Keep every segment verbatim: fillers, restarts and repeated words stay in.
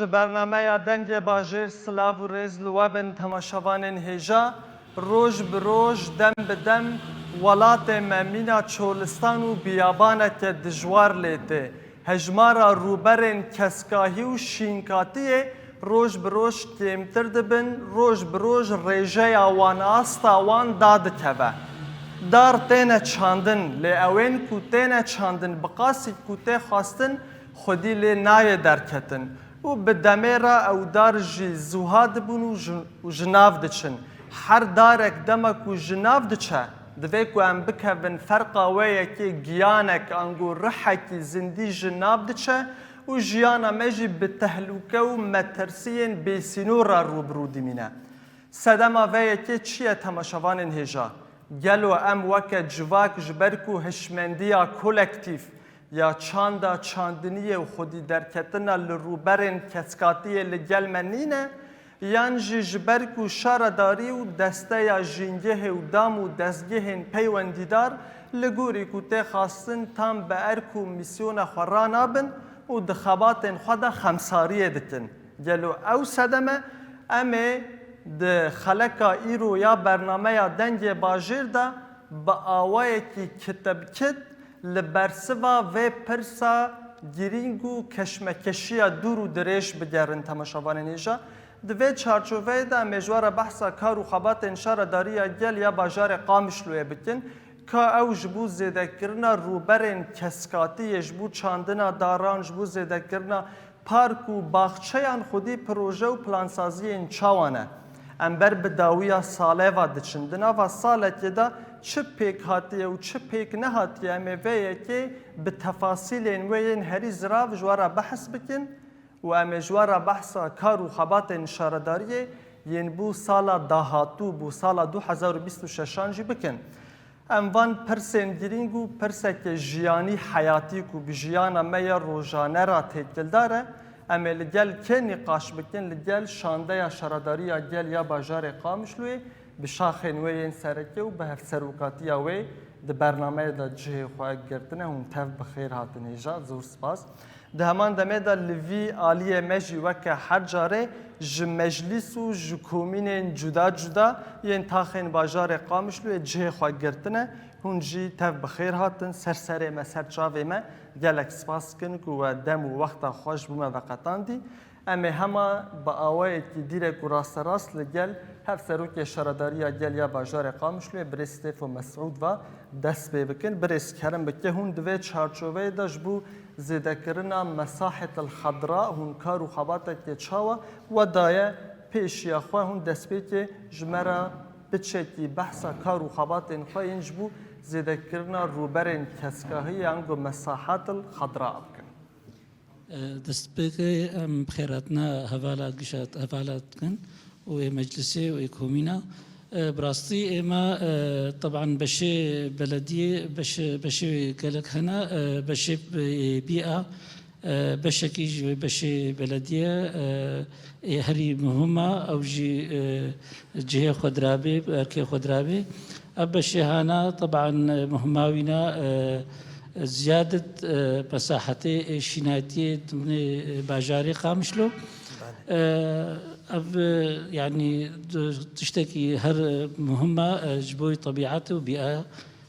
Ji bernameya Dengê Bajêr silav û rêz li we bin temaşevanên hêja. Roj bi roj, dem bi dem welatê me mîna çolistan û biyabaneke dijwar lê tê. Hejmara rûberên keskahî û şînkatiyê roj bi roj kêmtir dibin, roj bi roj rêjeya wan, asta wan dadikeve. Dar têne çandin, lê ewên ku têne çandin bi qasî ku tê xwestin, xwedî lê nayê derketin û bi demê re ew dar jî zûha dibûn û ji, û ji nav diçin. Her darek dema ku ji nav diçe, divê ku em bikevin ferqa wê yekê giyanek ango rihekî zindî ji nav diçe û jiyana me jî bi tehlûke û metirsiyên bêsînor re rû bi rû dimîne. Sedema vê yekê çi ye temaşevanên hêja? Gelo em weke civak ji ber ku hişmendiya kolektîf ya çanda çandiniyê û xwedî derketina li rûberên keskatiyê li gel me nîne, yan jî ji ber ku şaredarî û desteya jîngehê û dam û dezgehên peywendîdar li gorî ku tê xwestin tam bi erk û mîsyona xwe ranabin û di xebatên xwe de xemsariyê dikin? Gelo ew sedem e? Em ê di xeleka îro ya bernameya Dengê Bajêr de bi awayekî kite bi kit li bersiva vê pirsa girîng û keşmekeşiya dûr û dirêj bigerin temaşevanên hêja. Di vê çarçoveyê de em ê ji we re behsa kar û xebatên Şaredariya Gel ya bajarê Qamişloyê bikin, ka ew ji bo zêdekirina rûberên keskatiyê, ji bo çandina daran, ji bo zêdekirina park û baxçeyan xwedî proje û plansaziyên çawa ne? Em ber bi dawiya salê ve diçin. Di nava salekê de çi pêk hatiye û çi pêk nehatiye, em ê vê yekê bi tefasîlên wê yên herî zirav ji we re behs bikin û em ê ji we re behsa kar û xebatên şaredariyê yên bo sala dahatû, bo sala du hezar û bîst û şeşan jî bikin. Em van pirsên girîng û pirseke jiyanî, heyatî ku bi jiyana me ya rojane re têkildar e, em ê li gel kê nîqaş bikin? Li gel şandeya Şaredariya Gel ya bajarê Qamişloyê bi şaxên wê yên sereke û bi hevserokatiya wê di bernameyê de cihê xwe girtine. Hûn tev bi xêr hatin hêja. Zor spas. Di heman demê de li vî aliyê me jî weke her carê ji meclîs û ji komînên cuda cuda yên taxên bajarê Qamişloyê cihê xwe girtine. Hûn jî tev bi xêr hatin, ser serê me, ser çavê me. Gelek spas dikin ku we dem û wexta xwe ji bo me veqetandî. Em ê hema bi awayekî dîrek û rasterast li gel Hevserokê Şaredariya Gel ya bajarê Qamişloyê birêz Stêfo Mesûd ve dest pê bikin. Birêz, kerem bike, hûn di vê çarçoveyê de ji bo zêdekirina Mesahetil Xedra hûn kar û xebatekê çawa we daye pêşiya xwe? Hûn destpêkê ji me re piçekî behsa kar û xebatên xwe yên ji bo zêdekirina rûberên keskahiyê, ango Mesahetil Xedra bikin. Destpêkê em bi xêr hatina hevala gişa, hevala dikin û ê meclisê û ê komîna. Bi rastî êma, teban beşê belediyê, beşê, beşê gelek hene, beşê bîa, beşekî ji wê beşê belediye ê herî muhim a, ew jî cihê xwe dirabê, erkê xwe dirabê. Ev beşê hana, teban, muhima wîna, e, ziyadet, e, mesahetê, e, şînatiyê dimê, e, bajarê Qamişlo. Belê. E, ev, e, yanî, d-, tiştekî her, e, muhim a, e, ji bo tebîet û bîa.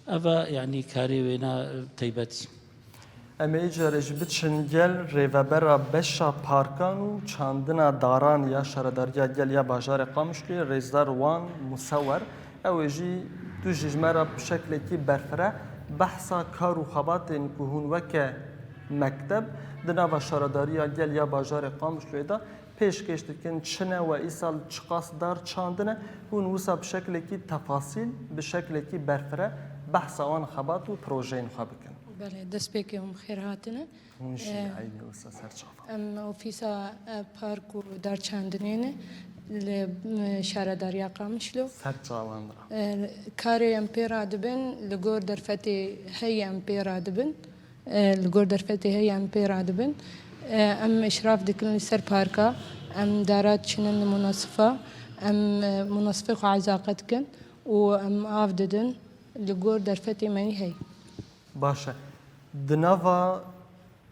Ev a, yanî, karê wêna, e, teybetî. Em ê îcarê jî biçin gel rêvebera beşa parkan û çandina daran ya Şaredariya Gel ya bajarê Qamişloyê, rêzdar Wan Musewer. Ew ê jî, tu jî ji me re bi şeklekî berfireh behsa kar û xebatên ku hûn weke mekteb di nava Şaredariya Gel ya bajarê Qamişloyê de pêşkêş dikin, çi ne we îsal çiqas dar çandine, hûn wisa bi şeklekî tefasîl, bi şeklekî berfireh behsa wan xebat û projeyên xwe bikin. Belê, destpêkê hûn bi xêr hatine. Hûn jî Em, eynî wisa ser çavan. Em ofîsa, e, park û darçandinê ne li, e, şaredariya Qamişlo. Ser çavan ra. E, karê em pê radibin, li gor derfetê heyî em pê radibin. E, li gor derfetê heyî em pê radibin. E, em îşraf dikin li ser parka, em dara diçinin li munasifa, em, e, munasifê xwe ezaqe dikin û em av didin li gor derfetê me yî hey. Baş e. Di nava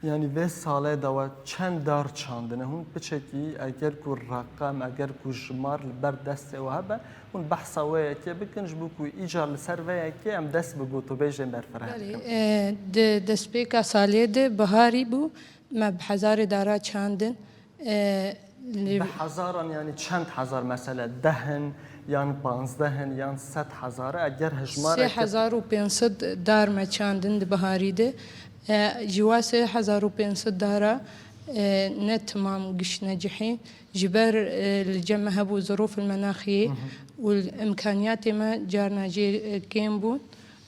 Yanî vê salê de we çend dar çandine? Hûn piçekî eger ku reqem, eger ku jimar li ber destê we hebe, hûn behsa wê yekê bikin, ji bo ku îcar li ser vê yekê em dest bi gotûbêjên berfireh Belê, bikin. e, di destpêka salê de biharî bû, me bi hezarê dara çandin. E, li Bi hezaran, yanî çend hezar, mesele deh in, yan panzdeh in, yan sed hezar e, eger hejmareke Sê hezar û pênc sed dar me çandin di biharî de. E, ji wa sê hezar û pênc sed dara, e, ne timam giştine cihê. Ji ber, e, li cem me hebû zirûfil menaxiyê Hı hı. û imkaniyatê me carna jê, e, kêm bûn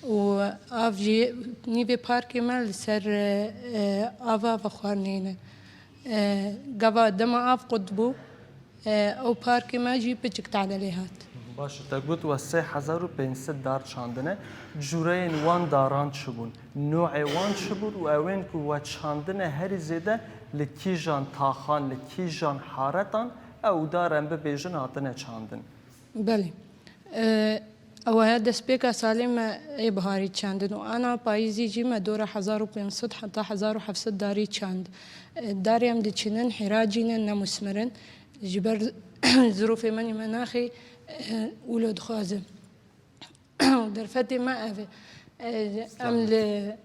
û av jî nîvê parkê me li ser, e, e, ava vexwarinê ne. E, gava dema av qut bû, e, ew parkê me jî piçik tade lê hat. Baş e, te got we sê hezar û pênc sed dar çandine. Cûreyên wan daran çi bûn? No'ê wan çi bûn? Û ewên ku we çandine herî zêde li kîjan taxan, li kîjan haretan ew dar em bibêjin hatine çandin? Belê. E, ew ya destpêka salê me ê biharî çandin û ana payîzî jî me dora hezar û pênc sed heta hezar û heft sed darî çand. E, darê em diçinin hêracî ne, ne musmir in. Ji ber zirûfê me nî me naxê, e, wilo dixwazim. Derfetê me ev e. E, em li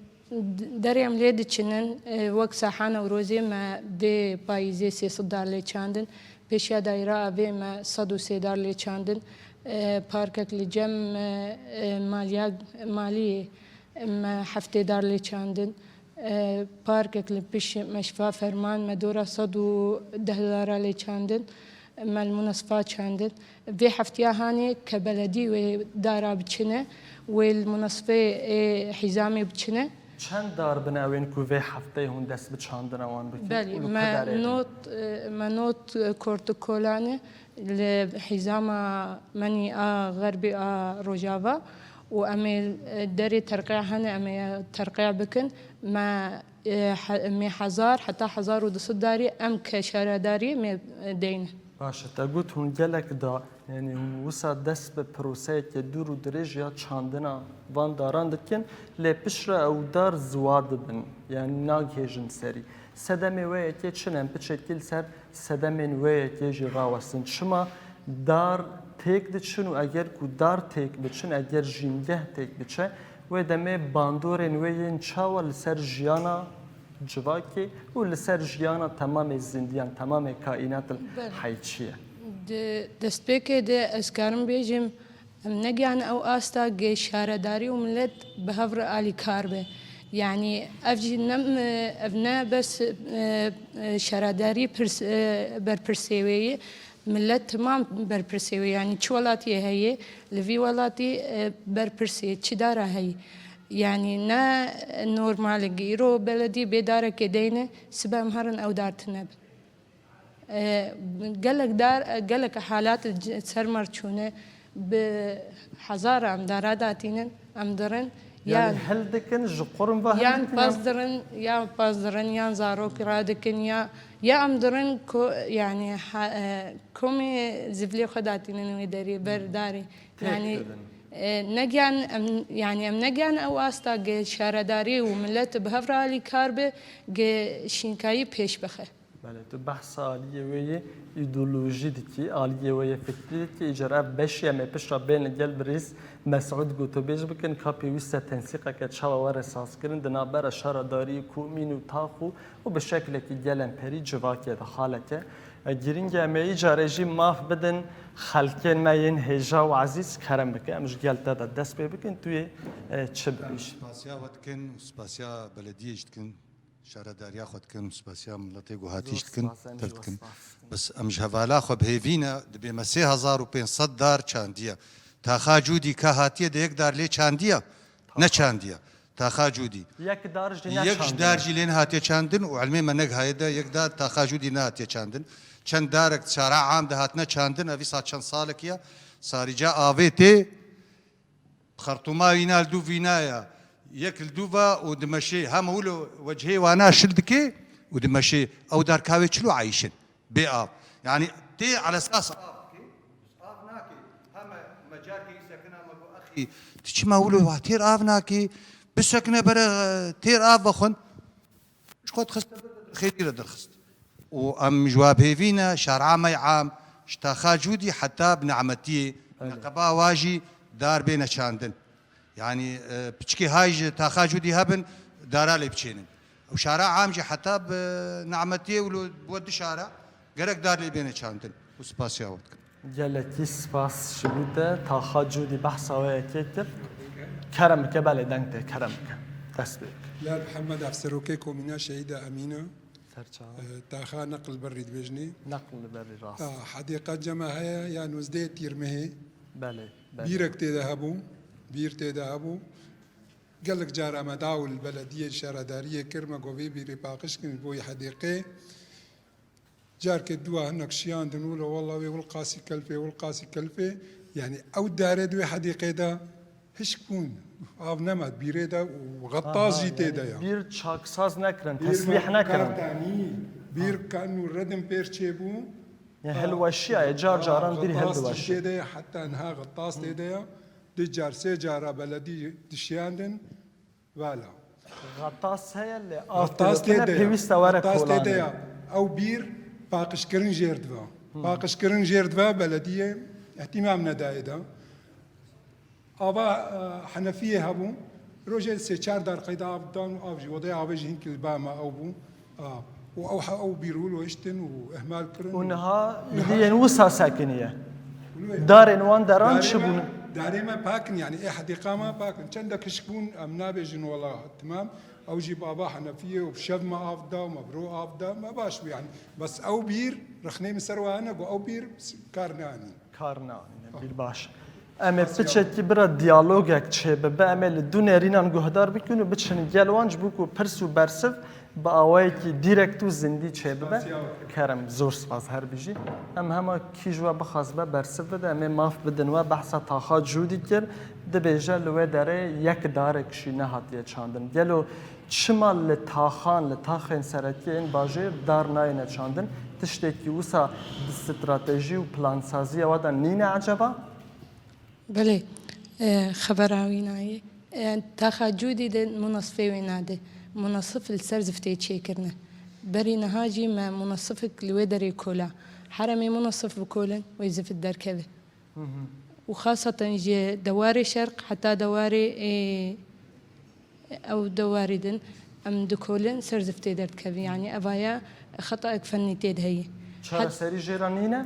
derê em lê diçinin, e, wek saha Newrozê me vê payîzê sê sed dar lê çandin. Pêşiya dayîra avê me sed û sê dar lê çandin. E, parkek li cem, e, e, maliya, maliyê me heftê dar lê çandin. E, parkek li pişt Meşfa Ferman me dora sed û deh dara lê çandin. Me li Munesfa çandin. Vê heftiya hanê ke beledî wê dara biçine, wê li Munesfê ê hîzamê biçine. Çend dar bin ewên ku vê hefteyê hûn dest bi çandina wan bikin? Belê, û li me ku derê bin? Not, e, me not, e, kortokolane li hîzama menî a xerbê a rojava û em ê, e, derê terqeya hene, em ê terqeya bikin. Me, e, he-, em ê hezar heta hezar û du sed darî em ke şaredarî me, e, deyne. Baş e, te got hûn gelek da, yanî hûn wisa dest bi proseyeke dûr û dirêj ya çandina van daran dikin, lê piştre ew dar ziwa dibin, yanî nagihêjin serî. Sedemê wê yekê çi ne? Em piçekî li ser sedemên wê yekê jî rawestin. Çima dar têk diçin û eger ku dar têk biçin, eger jîngeh têk biçe, wê demê bandorên wê yên çawa li ser jiyana civakê û li ser jiyana temamê zindiyan, temamê kaînatil Belê. heyî çi ye? Di destpêkê de ez karim bêjim, em negiyan ew asta gê şaredarî û milet bi hev re alîkar be. Yanî ev jî ne, ev ne bes, e, e, şaredarî pirs-, e, berpirsê wê ye. Milet timam berpirsê wê, yanî çi welatiyê heye, li vî welatî, e, berpirsê çi dara heye. Yanî ne normal e, îro beledî bê darekê deyne, sibe em herin ew dar tune be. E, gelek dar, e, gelek halat c-, ser me çûne, bi hezar em dara datînin, em dirin, Yanî yan hil dikin, ji qurm ve hil yan dikin, pez yan dirin, yan pez dirin, yan zarok radikin, ya, ya em dirin ku, yanî ha-, e, komê zivlê xwe datînin wê derê, ber darê. Têk Yanî, didin. e, negiyan em, yanî em negiyan ew asta ge şaredarî û milet bi hev re alîkar be, ge şînkayî pêş bixe. Belê, tu behsa aliyê wê yê îdeolojî dikî, aliyê wê yê fikrî dikî. Îcar ev beşî em ê pişta bên li gel birêz Mesûd gotûbêj bikin, ka pêwîst e tensîqeke çawa were sazkirin di navbera şaredarî, komîn û tax û, û bi şeklekî gelen perî civakê de xaleke. E, girîng e, em ê îcarê jî maf bidin xelkên me yên hêja û ezîz, kerem bike, em ji gel te de dest pê bikin, tu yê, e, çi bibêjî? Spasiya we dikin û spasiya belediyê jî dikin. Şaredariya xwe dikin, spasiya miletê ku hatî Zor jî dikin, spas, em tev jî we dikin. spas dikin. Bes em ji hevala xwe bi hêvî ne, dibê me sê hezar û pênc sed dar çandiye. Taxa Cûdî ka hatiye de yek dar lê çandiye? Ne çandiye. Taxa Cûdî. Yek dar jî ne Yek çandiye. dar jî lê nehatiye çandin û ilmê me negihaye de yek dar taxa Cûdî nehatiye çandin. Çend darek şara am de hatine çandin, ev îsa çend salek ye. Sarîca avê tê. Xertûma wîna li dû vîna ya. Yek li dû va û dimeşê. Hema wilo wecihê wana şil dike û dimeşê. Ew dar ka wê çilo eyşin. Bê av. Yanî tê elesas av dike. Av nake. Hema me carkê wî sekina me got, "Exî, tu çima wilo wa têr av nake? Bisekine bere, e, têr av vexwin." Ji Xwe dixist, xêrî re dirxist. Û em ji we pêvî ne, şara me am, ji taxa Cûdî heta bi Nemetiyê, Belê. Neqeba wa jî dar bêne çandin. Yanî, e, piçikê hay ji taxa Cûdî hebin, dara lê biçênin. Û şara am jî heta bi Nemetiyê û li we du şara gerek dar lê bêne çandin. Û spasiya we dikim. Gelekî spas ji bo te, taxa Cûdî behsa we yekê kir. Kerem bike, belê deng tê, kerem bike. Dest pê bike. Lal Mihemed, Hevserokê Komîna Şehîda Emîna. Serçawa. E, taxa Neql Berrî dibêjinê. Neql Berrî, rast. A, hedîqa cema heye ya nozdeh Tîrmehê. Belê, belê. Bîrek tê de hebû, bîr tê de hebû. Gelek cara me daw li belediyê şaredariyê kir, me got vê bîrê paqij kin ji bo yê hedîqê. Carkê dû hinek şiyandin wilo, wela wê wilqasî kelfê, wilqasî kelfê. Yanî ew darê di wê hedîqê de hişk bûn. Av nema di bîrê de û xetaz Aha, jî tê de yanî ya. Bîr çaksaz nekirin, Bîr teslîh me nekirin. Kartanî, bîr Ha. kan û redin pêr çêbû. Ya Ha, hilweşiya ye, car ha, caran bîr xetaz jî hildiweşe. tê de ya, heta niha xetaz tê de ya. Du car, sê cara beledî dişiyandin. Vala. Xetas heye lê av Xetas tê de ya. Pêwîste were Xetas tê de kolanê. ya. Ew bîr paqijkirin jêr diva. Hmm. Paqijkirin jêr diva, belediyê ihtimam nedayê de. Ava, e, Henefiyê hebû. Rojê sê çar dar qeyda av dan û av jî, odaya avê jî hinkî li ba me ew bû. A, û ew he-, ew bîr wilo hiştin û ihmal kirin Û û niha niha îdî yên wisa sekiniye. Wilo ye. Darên wan deran Darê çi me, bûn? darê me pak in, yanî ê hedîqa me pak in. Çendek hişk bûn, em nabêjin wela timam. Ew jî bi ava Henefiyê û bi şev me av da û me bi ro av da, me baş bû yanî. Bes ew bîr, rexnê min ser we hene, got ew bîr kar neanîn. Kar neanîne, bîr baş. Em ê piçekî bira diyalogek çêbibe, em ê li du nêrînan guhdar bikin û biçin gel wan ji bo ku pirs û bersiv bi awayekî dîrekt û zindî çêbibe. Spas ya we. Kerem, zor spas, her bijî. Em hema kî ji we bixwaz be bersiv bide, em ê maf bidin we, behsa taxa Cûdî kir, dibêje li wê derê yek darek jî nehatiye çandin. Gelo Çima li taxan, li taxên serekî yên bajêr dar nayêne çandin? Tiştekî wisa di stratejî û plansaziya we de nîne eceba? Belê, e, xebera wî nayê. E, taxa Cûdî de munasifê wê nade. Munasif li ser ziftê çêkirine. Berî niha jî me munasifek li wê derê kola. Heremê munasif bikolin, wê zift derkeve. Hı hı. Û xaseten ji dewarê şerq heta dewarê, ê, ew dewarê din em dikolin ser ziftê derdikevin. Yanî evaya xetayek fennî tê de heye. Çareserî jê re nîne?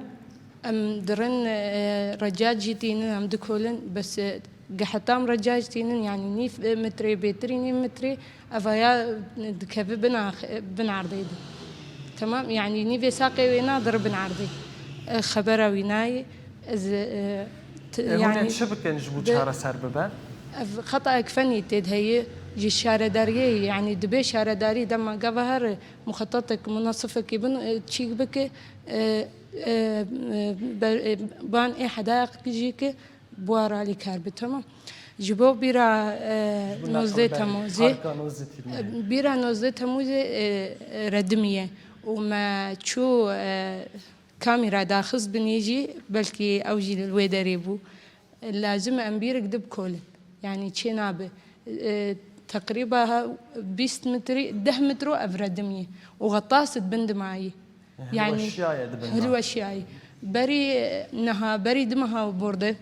Em dirin, e, recac jî tînin, em dikolin, bes, e, Ge hetam recac tînin, yanî nîv metrê, bêtirî nîv metrê, evaya dikeve bina, bin erdê de. Temam, yanî nîvê saqê wê na dir bin erdê. E, xebera wî nayê. Ez, e, t-, Ê hûn ê yanî çi bikin ji bo de-, çareser bibe? Ev xetayek fenî tê de heye, ji şaredariyê, yanî dibê şaredarî dema gava her muxetatek, munasifekî bin, e, çîk bike, e, e, e, ber-, e, ban ê hedayek jî ke, Buhar alîkar bi, temam. Ji bo bîra, e, Ji bo nozdeh Neql Berî, Temûzê, Parka Nozdeh Tîrmehê. e, bîra nozdeh Temûzê, e, redimiye û me çû, e, kamîra daxist binê jî, belkî ew jî li wê derê bû. Lazim em bîrek di bikolin. Yanî çê nabe. E, teqrîba ha bîst metrî, deh metro ev redimiye. Û xetas di bin dimayî. Yanî Hilweşiyaye di bin de. Hilweşiyaye. Berî niha, berî du meha û borde,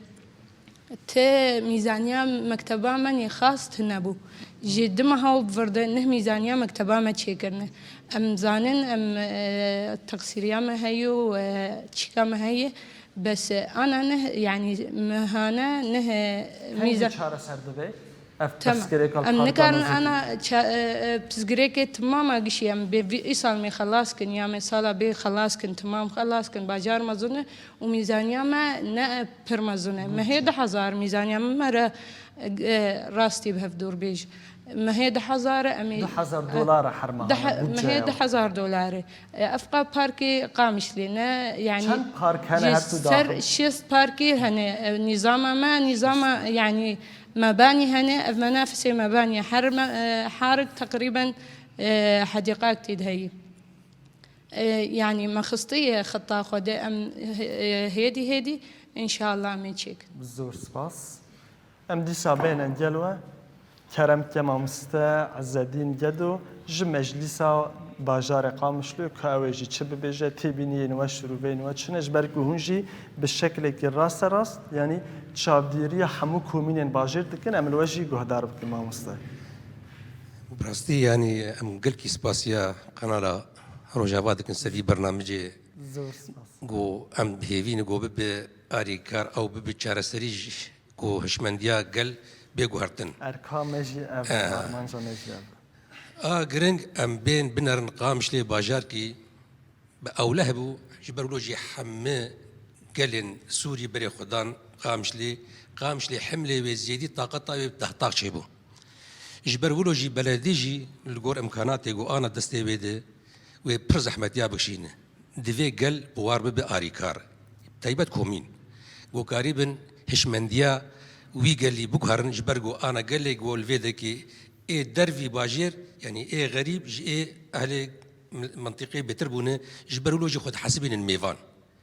ti mîzaniya mekteba me nêxas tune bû. Ji du meha û borde neh mîzaniya mekteba me çêkirine. Em zanin, em, e, teqsîriya me heye û, e, çîka me heye. Bes, e, ana neh, yanî mehane neh, e, Hengî mîza- çareser dibe? Ev Tamam. pirsgirêka li Em Parka nikarin Nozî ana ça-, e, e, pirsgirêkê timama gişî em bê vî-, îsal me xelas kin ya me sala bê xelas kin, timam xelas kin, bajar me zone û mîzaniya me ne pir me zone. Me hê du hezar mîzaniya me re, e, rastî bi hev dûr bêj. Me hê du hezar em ê Du hezar dolar e her meha, Daha, me budceya hê du hezar dolar e. E, efqa parkê Qamişlê ne, yanî Çend park hene ji her tu ser daxil? şêst parkê hene, e, nîzama me, nîzama, yanî Mebanî hene, ev menafisê mebanî. Her me-, e, harik teqrîben, e, hedîqak tê de heye. E, yanî me xistiye xeta xwe de em, e, hêdî hêdî înşallah em ê çêkin. Zor spas. Em dîsa bêne gel we. Kerem ke mamoste Ezedîn Gedo ji Meclîsa Bajarê Qamişloyê ku ew ê jî çi bibêje, têbîniyên we, şirûveyên we çi ne, ji ber ku hûn jî bi şeklekî rasterast, yanî çavdêriya hemû komînên bajêr dikin, em li we jî guhdar bikin mamoste. Bi rastî, yanî em gelkî spasiya kanala Rojava dikin ser vî bernamecê. Zor spas. Ku em bi hêvî ne ku bibe arîkar ew bibe çareserî jî ku hişmendiya gel bê guhertin. Erka me jî ev, armanca me jî ev. A giring em bên binerin Qamişlê bajarkî bi ewleh bû, ji ber wilo jî hemî gelên Sûrî berê xwe dan Qamişlê, Qamişlê himlê wê zêdî taqeta wê deh taq çêbû. Ji ber wilo jî beledî jî li gor imkanatê ku ana destê wê de wê pir zehmetiya bikişîne. Divê gel bi war bibe arîkar. Taybet komîn. Ku karîbin hişmendiya wî gelî biguherin ji ber ku ana gelê ku li vê dekê ê dervî bajêr, yanî ê xerîb ji ê ehlê min-, mintîqê bêtir bûne, ji ber wilo jî xwe dihesibînin mêvan.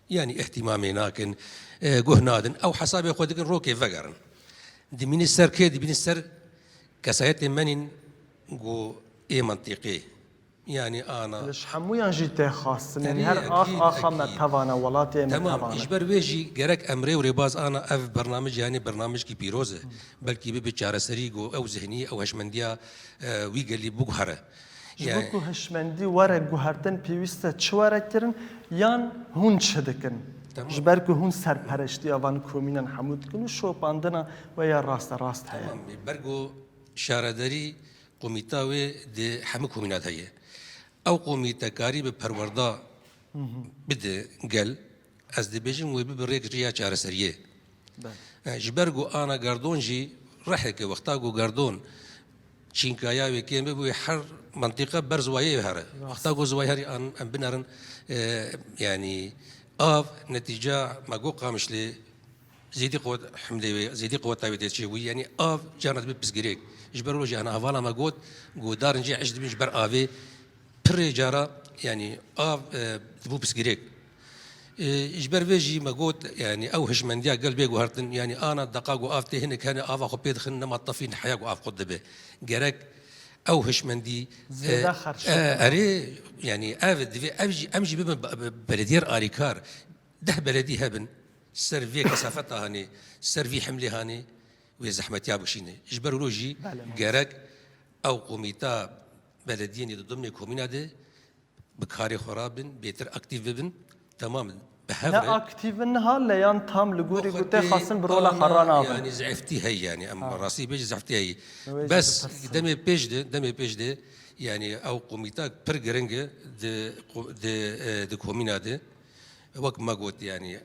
Yanî îhtîmamê nakin, e, guh nadin. Ew hesabê xwe dikin rokê vegerin. Dimînî ser kê? Dimînî ser kesayetê menîn ku ê mintîqê. Yanî ana. Ji hemûyan jî tê xwestin. Yanî her ax axa me tevana, welatê me tevana. Tamam, ji ber wê jî gerek em rê û rêbaz ana ev bernamij, yanî bernamijkî pîroz e. Belkî bibe çareserî ku ew zihnî, ew hişmendiya, e, wî gelî biguhere. Ji bo ku hişmendî were guhertin pêwîst e çi were kirin yan hûn çi dikin? Tamam. Ji ber ku hûn serpereştiya van komînan hemû dikin û şopandina we ya rasterast heye. Tamam, ber ku şaredarî komîta wê di hemû komîna de heye. Ew komîte karî bi perwerda bide gel, ez dibêjim wê bibe rêk riya çareseriyê. Bele. E, ji ber ku ana gerdon jî riheke wexta ku gerdon çînkaya wê kêm bibe, wê her mintîqe ber ziwayê wê here. Rast. Wexta ku ziwayê herî an em binerin, e, yanî av netîca me got Qamişlê zêdî qewet himlê wê, zêdî qeweta wê tê çêbûyî. Yanî av carna dibe pirsgirêk. Ji ber wilo jî ana hevala me got, ku darin jê ej dibin ji ber avê pirê cara, yanî av, e, dibû pirsgirêk. E, ji ber vê jî me got, yanî ew hişmendiya gel bê guhertin, yanî ana deqa ku av tê hinek hene ava xwe pê dixin, nema tefîn heya ku av qut dibe. Gerek ew hişmendî, e, zêde xerç e, erê, yanî ev divê, ev jî, em jî bibin be-, be-, belediyê alîkar. Deh beledî hebin, ser vê kesafeta hanê, ser vî himlê hanê, wê zehmetiya bikişîne. Ji ber wilo jî, bele, gerek ew komîta belediyên di dimnê komîna de bi karê xwe rabin, bêtir aktîf bibin. Temam, bi hev re. Ne aktîf in niha, lê yan tam li gorî ku tê xwestin bi rola xwe ranabin. Yanî zehftî heye, yanî em rastî bêjin zehftî heye. Bes demê pêş de, demê pêş de, yanî ew komîta pir giring e di, di, e, di komîna de. Wek me got, yanî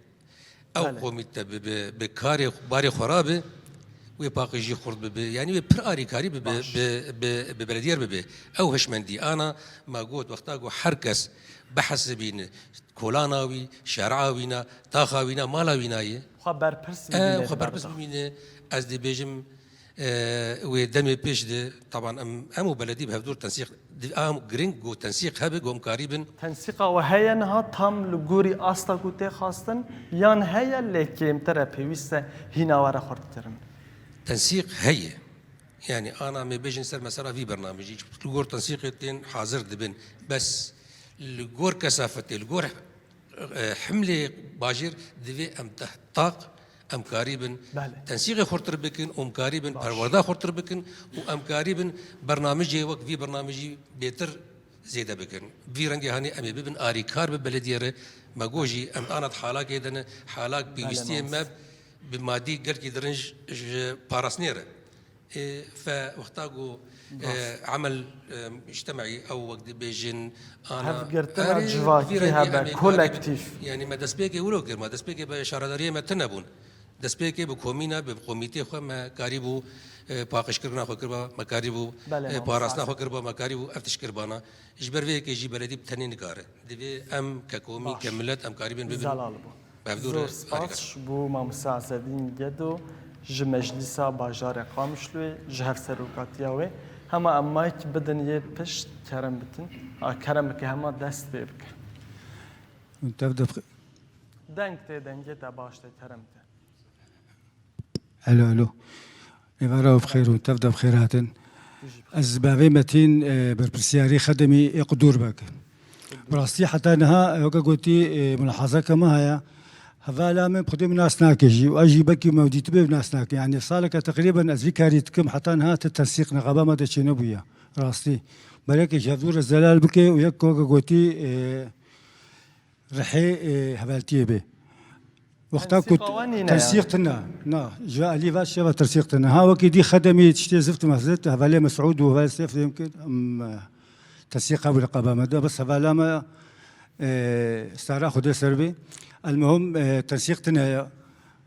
ew komîte bi, bi, bi karê, barê xwe rabe, wê paqijî xurt bibe, yanî wê pir arîkarî bibe, bi, bi, bi belediyê re bibe. Ew hişmendî ana me got, wexta ku her kes bihesibîne, kolana wî, şer'a wî na, taxa wî na, mala wî na ye. Xwe berpirs bimîne. Xwe berpirs bimîne, ez dibêjim, e, wê demê pêş de, taban em, em û beledî bi hevdûr tensîq, di-, em giring ku tensîq hebe, ku em karîbin. Tensîqa we heye niha tam li gorî asta ku tê xwestin, yan heye lê kêmtir e, pêwîst e hîna were xurtkirin? Tensîq heye. Yanî ana me bêjin ser mesela vî bernamejî, li gor tensîqê tên hazir dibin. Bes li gor kesafetê, li gor e, himlê bajêr divê em deh taq em karîbin tensîqê xurtir bikin û em karîbin perwerda xurtir bikin û em karîbin bernamijê wek vî bernamijî bêtir zêde bikin. Vî rengê hanê em ê bibin arîkar bi belediyê re. Me got jî em ana di halakê de ne, halak pêwîstiyê me bi madî gelkî dirinc ji parastinê re. Ê, fe wexta ku, e, emel, e, îctimaî ew wek dibêjin, ana hevgirtina civakî hebe, kolektîf. Yanî me destpêkê wilo kir, me destpêkê bi şaredariyê me tune bûn. Destpêkê bi komîna, bi komîtê xwe me karîbû, e, paqijkirina xwe kiriba, me karîbû, e, parastina xwe kiriba, me karîbû ev tişt kiribana. Ji ber vê yekê jî beledî bi tenê nikare. Divê em ke komî, ke milet em karîbin bibin. Zelal bû. Zor spas ji bo mamoste Ezedîn Gedo ji Meclîsa Bajarê Qamişloyê ji hevserokatiya wê. Hema em mayk bidin yê pişt, kerem bikin. A, kerem bike hema dest pê bike. Tev def- Deng tê, dengê te baş tê, kerem bike. Alo, alo. Êvara û bi xêr û tev de bi xêr hatin. Ez bavê Metîn, e, berpirsiyarî xedemî ê Qudûrbek. Bi rastî heta niha, e, weke gotî, e, mulahazeke me heye. Hevala min bi xwedê min nas nake jî û ez jî bekî mewdî tibê nas nake. Yanî saleke teqrîben ez vî karî dikim, heta niha ti tensîq niqaba me de çênebûye. Rastî. Belekî ji hevdû re zelal bike û yek weke gotî, e, rihê, e, hevaltiyê bê. Wexta ku Tensîqa wan nîne tensîq yani. Tine, na, ji alî ve şeva tensîq tine. Ha, wekî dî xedemî tiştê zift mezit, hevalê Mesûd û hevalê Seyf dêm kir, em, e, tensîqa wî li qaba me de, bes hevala me, e, stara Xwedê ser bê. El muhim, e, tensîq tine ye.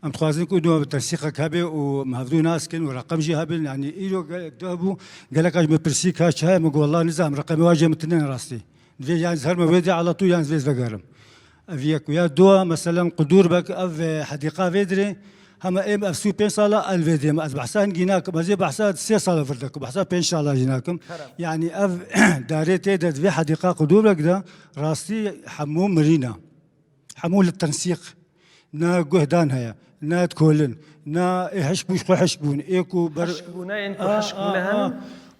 Em dixwazin ku û tensîqek hebe û em hevdû nas kin û reqem jî hebin. Yanî îro gelek duh bû, gelek ji min pirsî ka çi heye, min got, "Wallah nizam, reqemê wa jê min tine rastî." Divê yan ez herme wê dê ala tu yan ez vê ez vegerim. Ev yek û ya dua, meselen, Qudûrbek, ev, e, hedîqa vê dirê, hema êm ev sî û pênc sala el vê dê me. Ez behsa hingî nakim, ez ê behsa sê sala vir dekim, behsa pênc sala jî nakim. Kerem. Yanî ev darê tê de divê hedîqa Qudûrbek de rastî hemû mirîna. Hemû li tensîq. Na guhdan heye, na dikolin, na ê hişk bû, ji xwe hişk bûn, ê ku ber- Hişk bûne, ên ku A, hişk a, bûne a. Henin.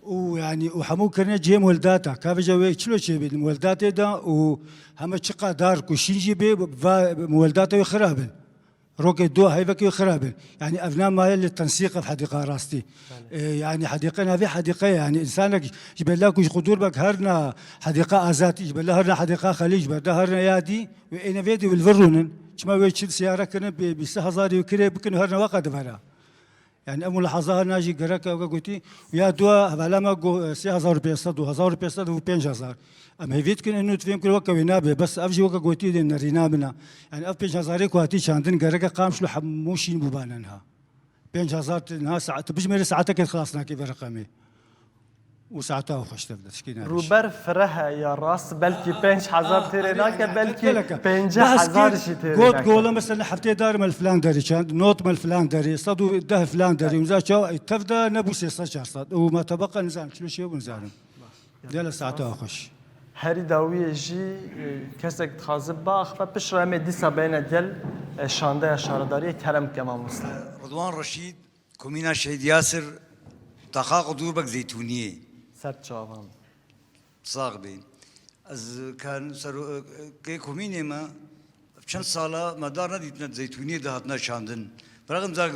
Û yanî, û hemû kirine cihê muhildata. Ka vêca wê çilo çêbî, li muhildatê de û heme çiqa dar ku şîn jî bê, va muhildata wê xirab in. Rokê do heyvekê wê xirab in. Yanî, ev namaye li tensîq ev hedîqa rastî. Belê. E, yanî, hedîqe navê hedîqe ye. Yanî, însanek ji bela ku ji Qudûrbek herna hedîqa azad, ji bela herna hedîqa xelî, ji bela herna yadî, Wê êne vê dê li vir rûnin. Çima wê çil siyare kirin, bi bîst hezarî wê kirê bikin, her neweqa divera. Yani ev mulahaza her najî gerek ew gotî, ya dua hevala me go, sê hezar û pênc sed û hezar û pênc sed û pênc hezar. Em hêvî dikin, inu divêm kir weke wê nabe. Bes ev jî weke gotî dê nerîna min e. Yani ev pênc hezarê ku hatî çandin gereke qamşlo hemû şîn bûbanen ha. Pênc hezar tu niha saet, tu bijmêrî saetekê xilas nake vê reqemê. Û saeta xweş tev de tişkî nabî. Rûber fireh e ya rast, belkî pênc hezar têrê nake, belkî pêncî hezar jî têrê nake. Got gola mesela heftê dar me li filan derê çand, not me li filan derê, sed û deh filan derê, û za çawa, tev de nebû sê sed çar sed. Û me tebeqa nizanim, çilo şey bû nizanim. Gele saeta xweş. Herî dawiyê jî, e, kesek dixwaze biaxive, piştre em ê dîsa bêne gel, e, şandeya şaredariyê, kerem ke mamoste. Ridwan Reşîd, Komîna Şehîd Yasir, taxa Qudûrbek Zeytûniyê. Ser çavan. Sax bî. Ez kan sero-, kê komînê me, çend sala me dar nedîtine Zeytûniyê de hatine çandin. Biraxim zak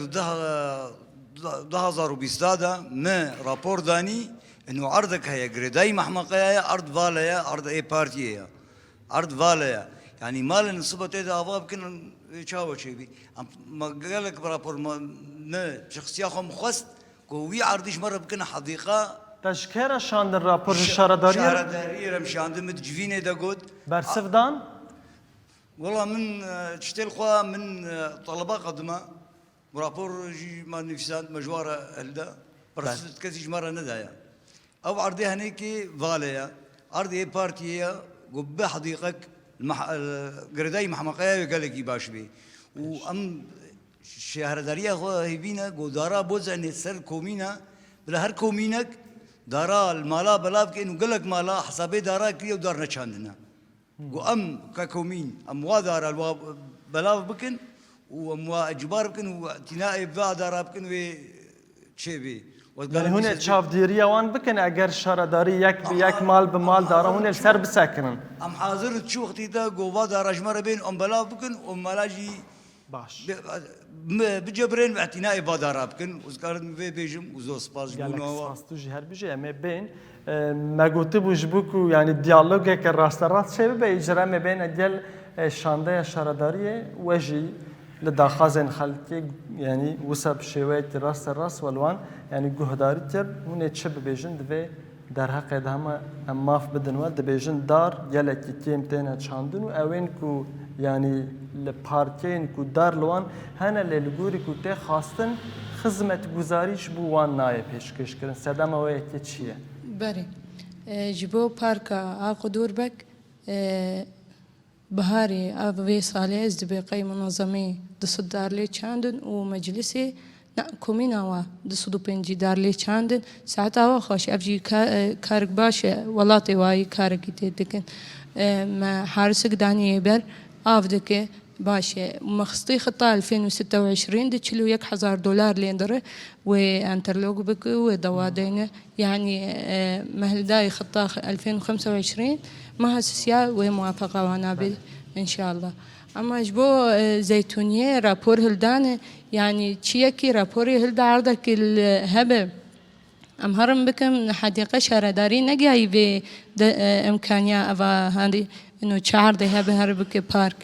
du hezar û bîst de me rapor danî, eno erdek heye, girêdayî Mehmeqeya ye, erd vale ye, erd ê partiyê ye. Erd vale ye. Yanî malin sibe tê de ava bikin, çawa çêbî. Em, me gelek bi rapor me, me şexsiya xwe min xwest ku wî erdî ji me re bikine hedîqa. Te ji kê re şandin rapor, ji şaredariyê re? Şaredariyê re min şandin, min di civînê de got. Bersiv dan? Wela min, e, tiştê li xwe min, e, teleba qedime. Rapor jî me nivîsand, me ji wan re hilda. Bersiv kesî ji me re nedaye. Ew erdê henêkê vale ye. Erdê yê partiyê ye, ku bi hedîqek meh-, girêdayî Mehmeqeya wê gelekî baş bê. Û em şaredariya xwe hêvî ne, ku dara bozenê ser komîna, bila her komînek dara li mala belav kên û gelek mala hesabê dara kiriye û dar neçandine. Ku em ke komîn, em wa dara li wa belav bikin û em wa ecbar bikin û tîna ê va dara bikin wê çê bê. Yanî hûn ê çavdêriya wan bikin, eger şaredarî yek bi yek, mal bi mal dara, hûn ê li ser bisekinin. Em hazir in çi wextî de ku va dara ji me re bên, em belav bikin û mala jî Baş. Bi, bi, bicebirên ve tîna ê va dara bikin. Ez karim vê bêjim û zor spas ji bo we. Gelek spas, tu jî her bijî, em ê bên. E, me gotibû ji bo ku, yanî, diyalogeke rasterast çêbibe, îcar em ê bêne gel, e, şandeya şaredariyê, we jî li daxwazên xelkê, yanî, wisa bi şêweyekî rasterast we li wan, yanî, guhdarî kir, hûn ê çi bibêjin, divê derheqê de hema em maf bidin we, dibêjin dar gelekî kêm têne çandin û ewên ku, yanî, li parkeyên ku dar li wan hene, lê li gorî ku tê xwestin, xizmetguzarî ji bo wan nayê pêşkêşkirin. Sedema wê yekê çi ye? Berê, e, ji bo parka Aqû Dûrbek, e, biharê a vê salê ez dibê qey munezemê du sed dar lê çandin û meclisê, na, komîna wa du sed û pêncî dar lê çandin. Saeta wa xweş, ev jî ka-, e, karek baş e, welatê wa yî karekî tê dikin. E, me harisik daniyê ber, av dike, Baş e. Me xistî xita elfên û sî û yek di çil û yek hezar dolar lê dire wê enterlok bike, wê dewa deyne. Yani, e, me hildayî xita elfên û xemsa û îşrîn, meha sisiya wê muwafeqa wana bê, înşallah. Ama ji bo, e, zeytûniyê rapor hildane, yani çiyekî raporê hilda erdekî li hebe. Em herim bikim, hedîqe şaredarî negihayî vê de, e, imkaniya eva herî ino çi erdê hebe her bike park.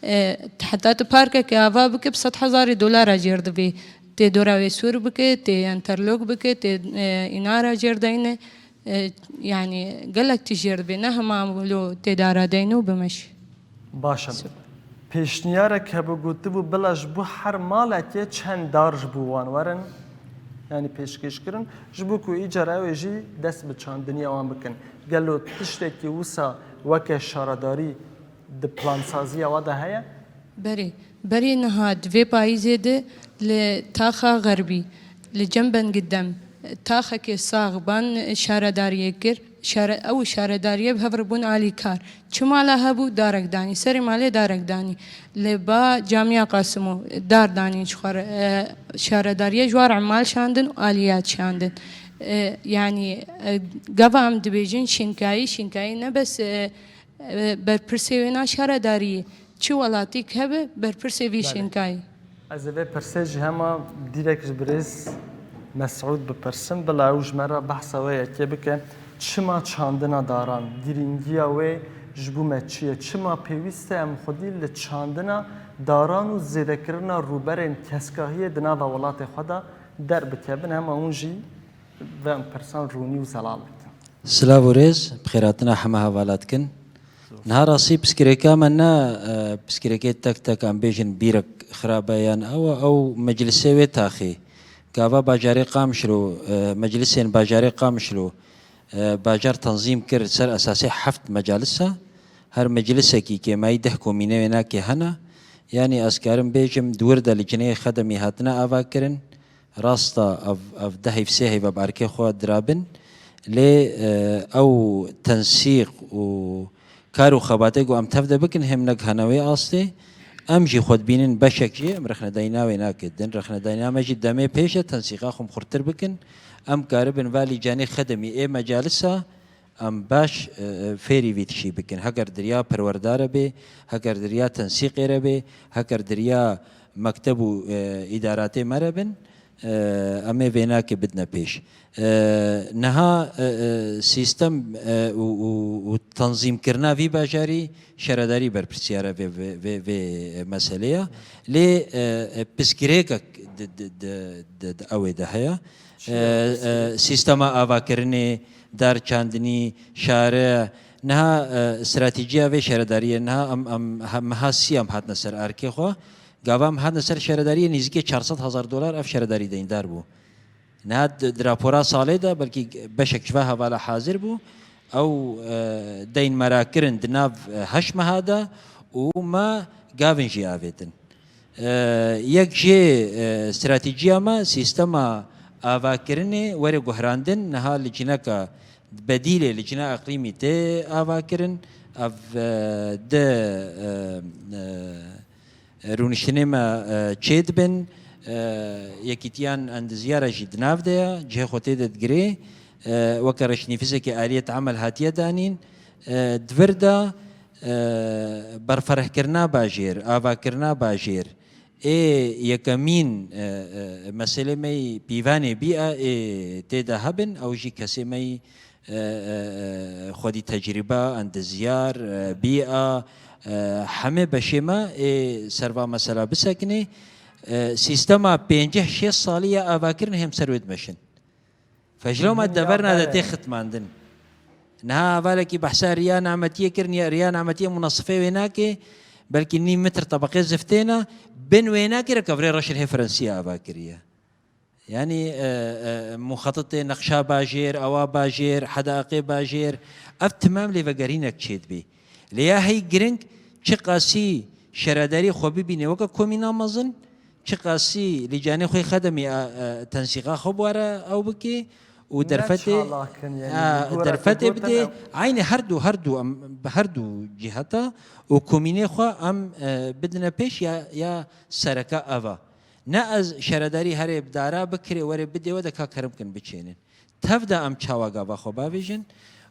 E, heta tu parkeke ava bike bi sed hezarî dolara jêr dibê. Tê dora wê sûr bike, tê enterlok bike, tê, e, înara jêr deyne. E, yani gelek tişt jêr dibê. Ne hema wilo tê dara deyne û bimeş. Baş e. Pêşniyarek hebû gotibû bila ji bo her malekê çend dar ji bo wan werin, yanî pêşkêş kirin, ji bo ku îcar ew ê jî dest bi çandiniya wan bikin. Gelo tiştekî wisa weke şaredarî di plansaziya we de heye? Berê, berê niha di vê payîzê de li taxa Xerbî, li cem Bengidem, taxekê sax ban şaredariyê kir. Şare-, ew şaredariyê bi hev re bûn alîkar. Çi mala hebû, darek danî. Serê malê darek danî. Li ba Camiya Qasimo dar danî ji xwe re. E, şaredariyê ji wan re mal şandin û aliyat şandin. E, yanî, e, gava em dibêjin şînkayî, şînkayî ne bes, e, e, berpirsê wêna şaredariyê. Çi welatîk hebe, berpirsê vî Belê. şînkayî. Ez ê vê pirsê jî hema dîrek ji birêz Mesûd bipirsim, bila ew ji me re behsa wê yekê bike. Çima çandina daran, girîngiya wê ji bo me çi ye? Çima pêwîst e em xwedî li çandina daran û zêdekirina rûberên keskahiyê di nava welatê xwe de derbikevin? Hema hûn jî vê em pirsan rûnî û zelal bikin. Silav û rêz, bi xêrhatina heme hevala dikin. Niha rastî piskirêka me ne, e, piskirêkê tek tek em bêjin bîrek xirab e yan ew e, ew meclisê wê taxê. Gava bajarê Qamişlo, e, meclisên bajarê Qamişlo, e, bajar tenzîm kir ser esasê heft mecalisa. Her meclisekî kêmayî deh komînê wênakê hene. Yanî ez karim bêjim di wir de licneyê xedemî hatine avakirin. Rast e, ev, ev deh heyv sê heyv e bi erkê xwe dirabin. Lê, e, ew tensîq û kar û xebatê ku em tev de bikin, hêm negihane wê astê. Em jî xwe dibînin beşek jê, em rexnedayîna wê nake din. Rexnedayîna me jî demê pêş e, tensîqa xwe em xurtir bikin. Em karibin va lîcanê xedemî ê mecalisa, em baş, e, e, fêrî vî tişî bikin. Heger di riya perwerdare bê, heger di riya tensîqê re bê, heger di riya mekteb û, e, îdaratê me re bin, e, em ê vênakê bidine pêş. E, niha, e, e, sîstem, e, û, û, û tenzîmkirina vî bajarî şaredarî berpirsiyar e vê, vê, vê, vê meselê ya. Lê, e, e, pirsgirêkek di, di, di, di, di ew ê de heye. Çi ye E, e, pirsgirêk? Sîstema avakirinê, dar çandinî, şare. Niha, e, stratejiya vê şaredariyê, niha em, em, he-, meha sî em hatine ser arkê xwe. Gava em hatine ser şaredariyê, nêzîkê çar sed hezar dolar ev şaredarî deyndar bû. Niha di, di rapora salê de belkî beşek ji va hevala hazir bû. Ew, e, deyn me ra kirin di nav, e, heşt meha de û me gavên jî avêtin. E, yek jê, e, stratejiya me sîstema avakirinê were guhrandin, niha licneka bedîlê, licna eqlîmî tê avakirin. Ev, e, di, e, e, rûniştinê me, e, çêdibin. E, yekîtiyan endizyara jî di nav de ye, cihê xwe tê de digirê. E, weke reşnîfizekê aliyet amel hatiye danîn. E, di vir de, e, berferehkirina bajêr, avakirina bajêr, ê yekemîn, e, e, meselê me yî pîvanê bîya ê tê de hebin, ew jî kesê me yî, e, e, e, xwedî tecrîba, endizyar, e, bîya, e, hemê beşê me ê ser va mesela bisekinê. E, sîstema pênceh şêst salî ya avakirin hêm ser wê dimeşin. Fecro me Dinya deverna de bere. Tê xitmandin. Niha hevalekî behsa riya nametiyê kirin, ya riya nametiyê munasifê wê nake, belkî nîv mitr tebeqê ziftê ne, bin wê nake re kevirê reşin hê Fransî ava kiriye. Yanî, e, e, muxetitê nexşa bajêr, ewa bajêr, hedaqê bajêr, ev timam lêvegerînek çêdibê. Lê ya hey giring çiqasî şaredarî xwe bibîne weke komîna mezin, çiqasî lîcanê xwe xedemî, e, e, tensîqa xwe bi were ew bike û derfetê, çalakin, yani, ha, derfetê bidê, eynî her du, her du, em, her du ciheta û komînê xwe em, e, bidine pêş ya, ya sereke eva. Ne ez şaredarî herê bi dara bikirê were bidê we de ka kerem kin biçênin. Tev de em çawa gava xwe bavêjin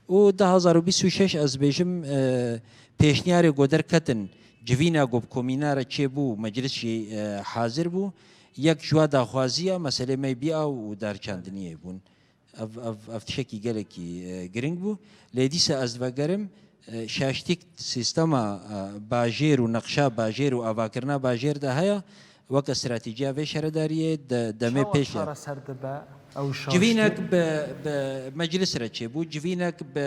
û du hazar û bîst û şeş ez bêjim, e, pêşniyarê ku derketin civîna ku bi komîna re çêbû, meclis jî, e, hazir bû. Yek ji wa daxwaziya meselê me bîya û darçandiniyê bûn. Ev, ev, ev tişekî gelekî, e, giring bû. Lê dîsa ez vegerim, e, şaştîk sîstema, e, bajêr û nexşa bajêr û avakirina bajêr de heye, weke stratejiya vê şaredariyê de, demê çawa pêş e. Çareser dibe ew şaştî? Civînek bi, bi meclis re çêbû, civînek bi,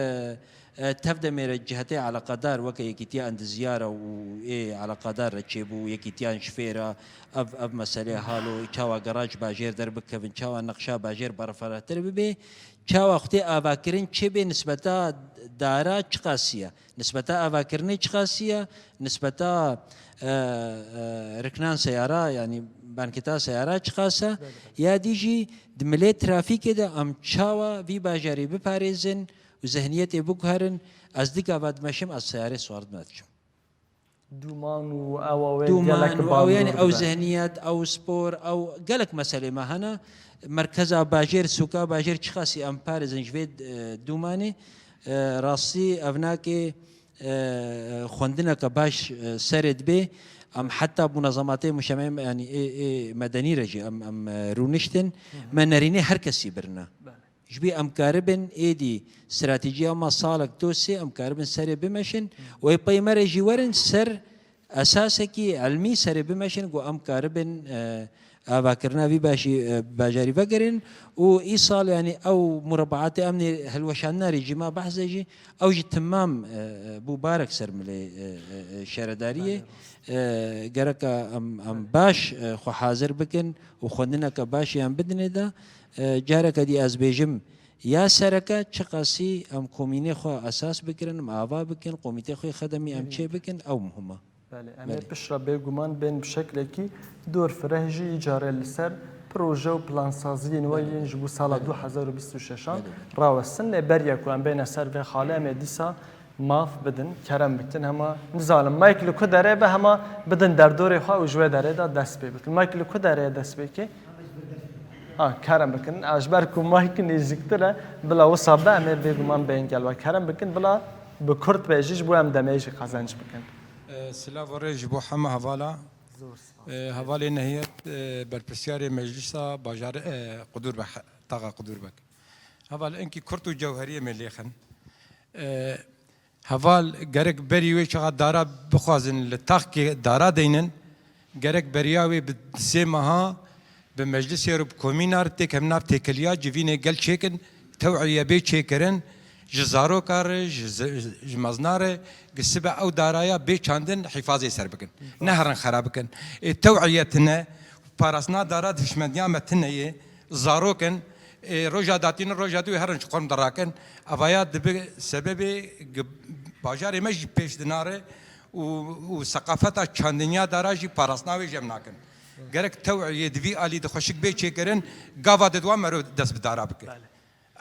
e, tev demê re cihetê eleqedar weke Yekîtiya Endizyara û ê eleqedar re çêbû, yekîtiyan ji fêra, ev, ev meselê halo, çawa gerac bajêr derbikevin, çawa nexşa bajêr berfirehtir bibe, çawa xutê avakirin çêbê nisbeta dara çiqasî ye, nisbeta avakirinê çiqasî ye, nisbeta, e, e, riknan seyara, yanî banketa seyara çiqas e, ya dî jî di milê trafîkê de em çawa vî bajarî biparêzin û zihniyetê biguherin, ez du gava dimeşim, ez seyarê siwar dime diçim. Dûman û ewa wê Dûman gelek û ew, yanî, bandor ew dibe. Zihniyet, ew spor, ew gelek meselê me hene. Merkeza bajêr, sûka bajêr çiqasî em parêzin ji vê, e, dûmanê. E, rastî ev nake, e, xwendineke baş, e, serê dibe. Em heta munezematê mujtemê, yanî ê, ê medenî re jî em, em, e, rûniştin. Hı hı. Me nerînê her kesî birine. Belê. Ji bî em karibin êdî stratejiya me salek to sê em karibin serê bimeşin û ê pey me re jî werin ser esasekî ilmî serê bimeşin ku em karibin, e, avakirina vî başî, e, bajarî vegerin û îsal, yanî ew murebaatê emnê hilweşandina rejîma behs de jî ew jî timam, e, e, bû barek ser milê, e, e, e, şaredariyê. Belê, rast. E, gereka em, em baş, e, xwe hazir bikin û xwendineke baş yan bidinê de. E, careke dî ez bêjim, ya sereke çiqasî em komînê xwe esas bikirin, em ava bikin, komîtê xwe xedemî em çê bikin, ew muhim e. Belê, em ê piştre bêguman bên bi şeklekî dor fireh jî îcarê li ser proje û plansaziyên we yên ji bo sala du hezar û bîst û şeş an rawestin. Lê beriya ku em bêne ser vê xalê, em ê dîsa maf bidin, kerem bikin, hema nizanim, mayk li ku derê be, hema bidin derdorê xwe û ji wê derê de dest pê bikin. Mayk li ku derê ye dest pê kê? Ha, kerem bikin. A, ji ber ku mayk nêzîktir e, bila wisa be, em ê bêguman bên gel we. Kerem bikin, bila bi kurt bêjî, ji bo em demê jî qezenc bikin. E, silav û rê ji bo heme hevala. Zor spas. E, hevalê Nehiyet, e, berpirsiyarê Meclisa Bajarê, e, Qudûrbek, taxa Qudûrbek. Heval, enkî kurt û cewheriyê me lêxin. E, Heval gerek berî wê çaxa dara bixwazin li taxkê dara deynin, gerek beriya wê bi sê meha bi meclisê re, bi komîna re têkevin nav têkiliya civînê gel çêkin, tew'iye bê çêkirin, ji zaroka re, ji, ji, ji mezna re, gi sibe ew daraya bê çandin hîfazê ser bikin. Neherin xera bikin. Ê tew'iye tine, parastina dara dişmendiya me tine yê, zarok in, ê, roja datînin, roja dû herin ji xorm dirakin. Evaya dibe sebebê gi-, bajarê me jî pêş dinare û, û seqafeta çandiniya dara jî parastina wê jem nakin. Gerek tew'iyê di vî alî de xweşik bê çêkirin, gava de dua mero dest bi dara bike. Belê.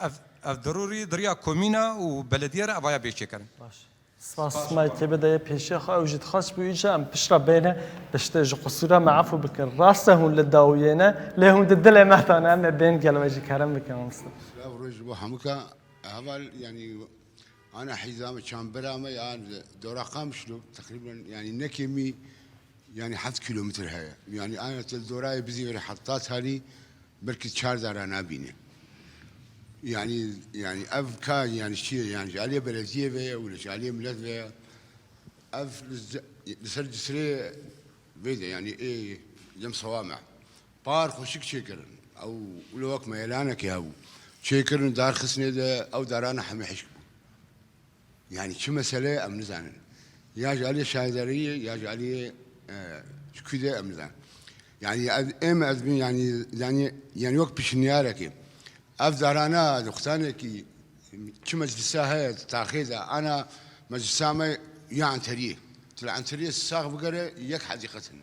Ev, ev derûrî diriya komîna û belediye re evaya bê çêkirin. Baş. Spas, Spas. Maykê bide yê pêşiya xwe, ew jî dixwest bû îca em piştre bêne, piştê ji qisûra me efû bikin. Rast e hûn li dawiyê ne, lê hûn di dilê me de ne, em ê bên gel we jî kerem bikin, mamoste. Silav roj bo hemûka. Heval, yanî, ana hîza me, çambira me, ya dora Qamişlo, teqrîben, yanî, ne kêmî, yanî, heft kîlometr heye. Yanî, ana te dorayê bizî were heta talî, belkî çar dara nabîne. Yanî, yanî ev ka, yanî çi ye? Yanî ji aliyê belediyê ve ye û ji aliyê milet ve ye. Ev li ze-, li ser cisrê vê de, yanî ê Cem Sewame. Par xweşik çêkirin. Ew wilo wek meyelanekê hebû. Çêkirin dar xistinê de, ew darana hemê hişk bû. Yanî çi mesele em nizanin. Ya ji aliyê şaredariyê ya ji aliyê, e, ji kû de em nizanin. Yanî ez, êm ez bin yanî, yanî, yanî wek pişniyareke. Ev darana di qutanekî çi meclisa heye di taxê de, ana meclisa me ya Enteriyê. Tu li Enteriyê sax bigere yek hedîqet hene.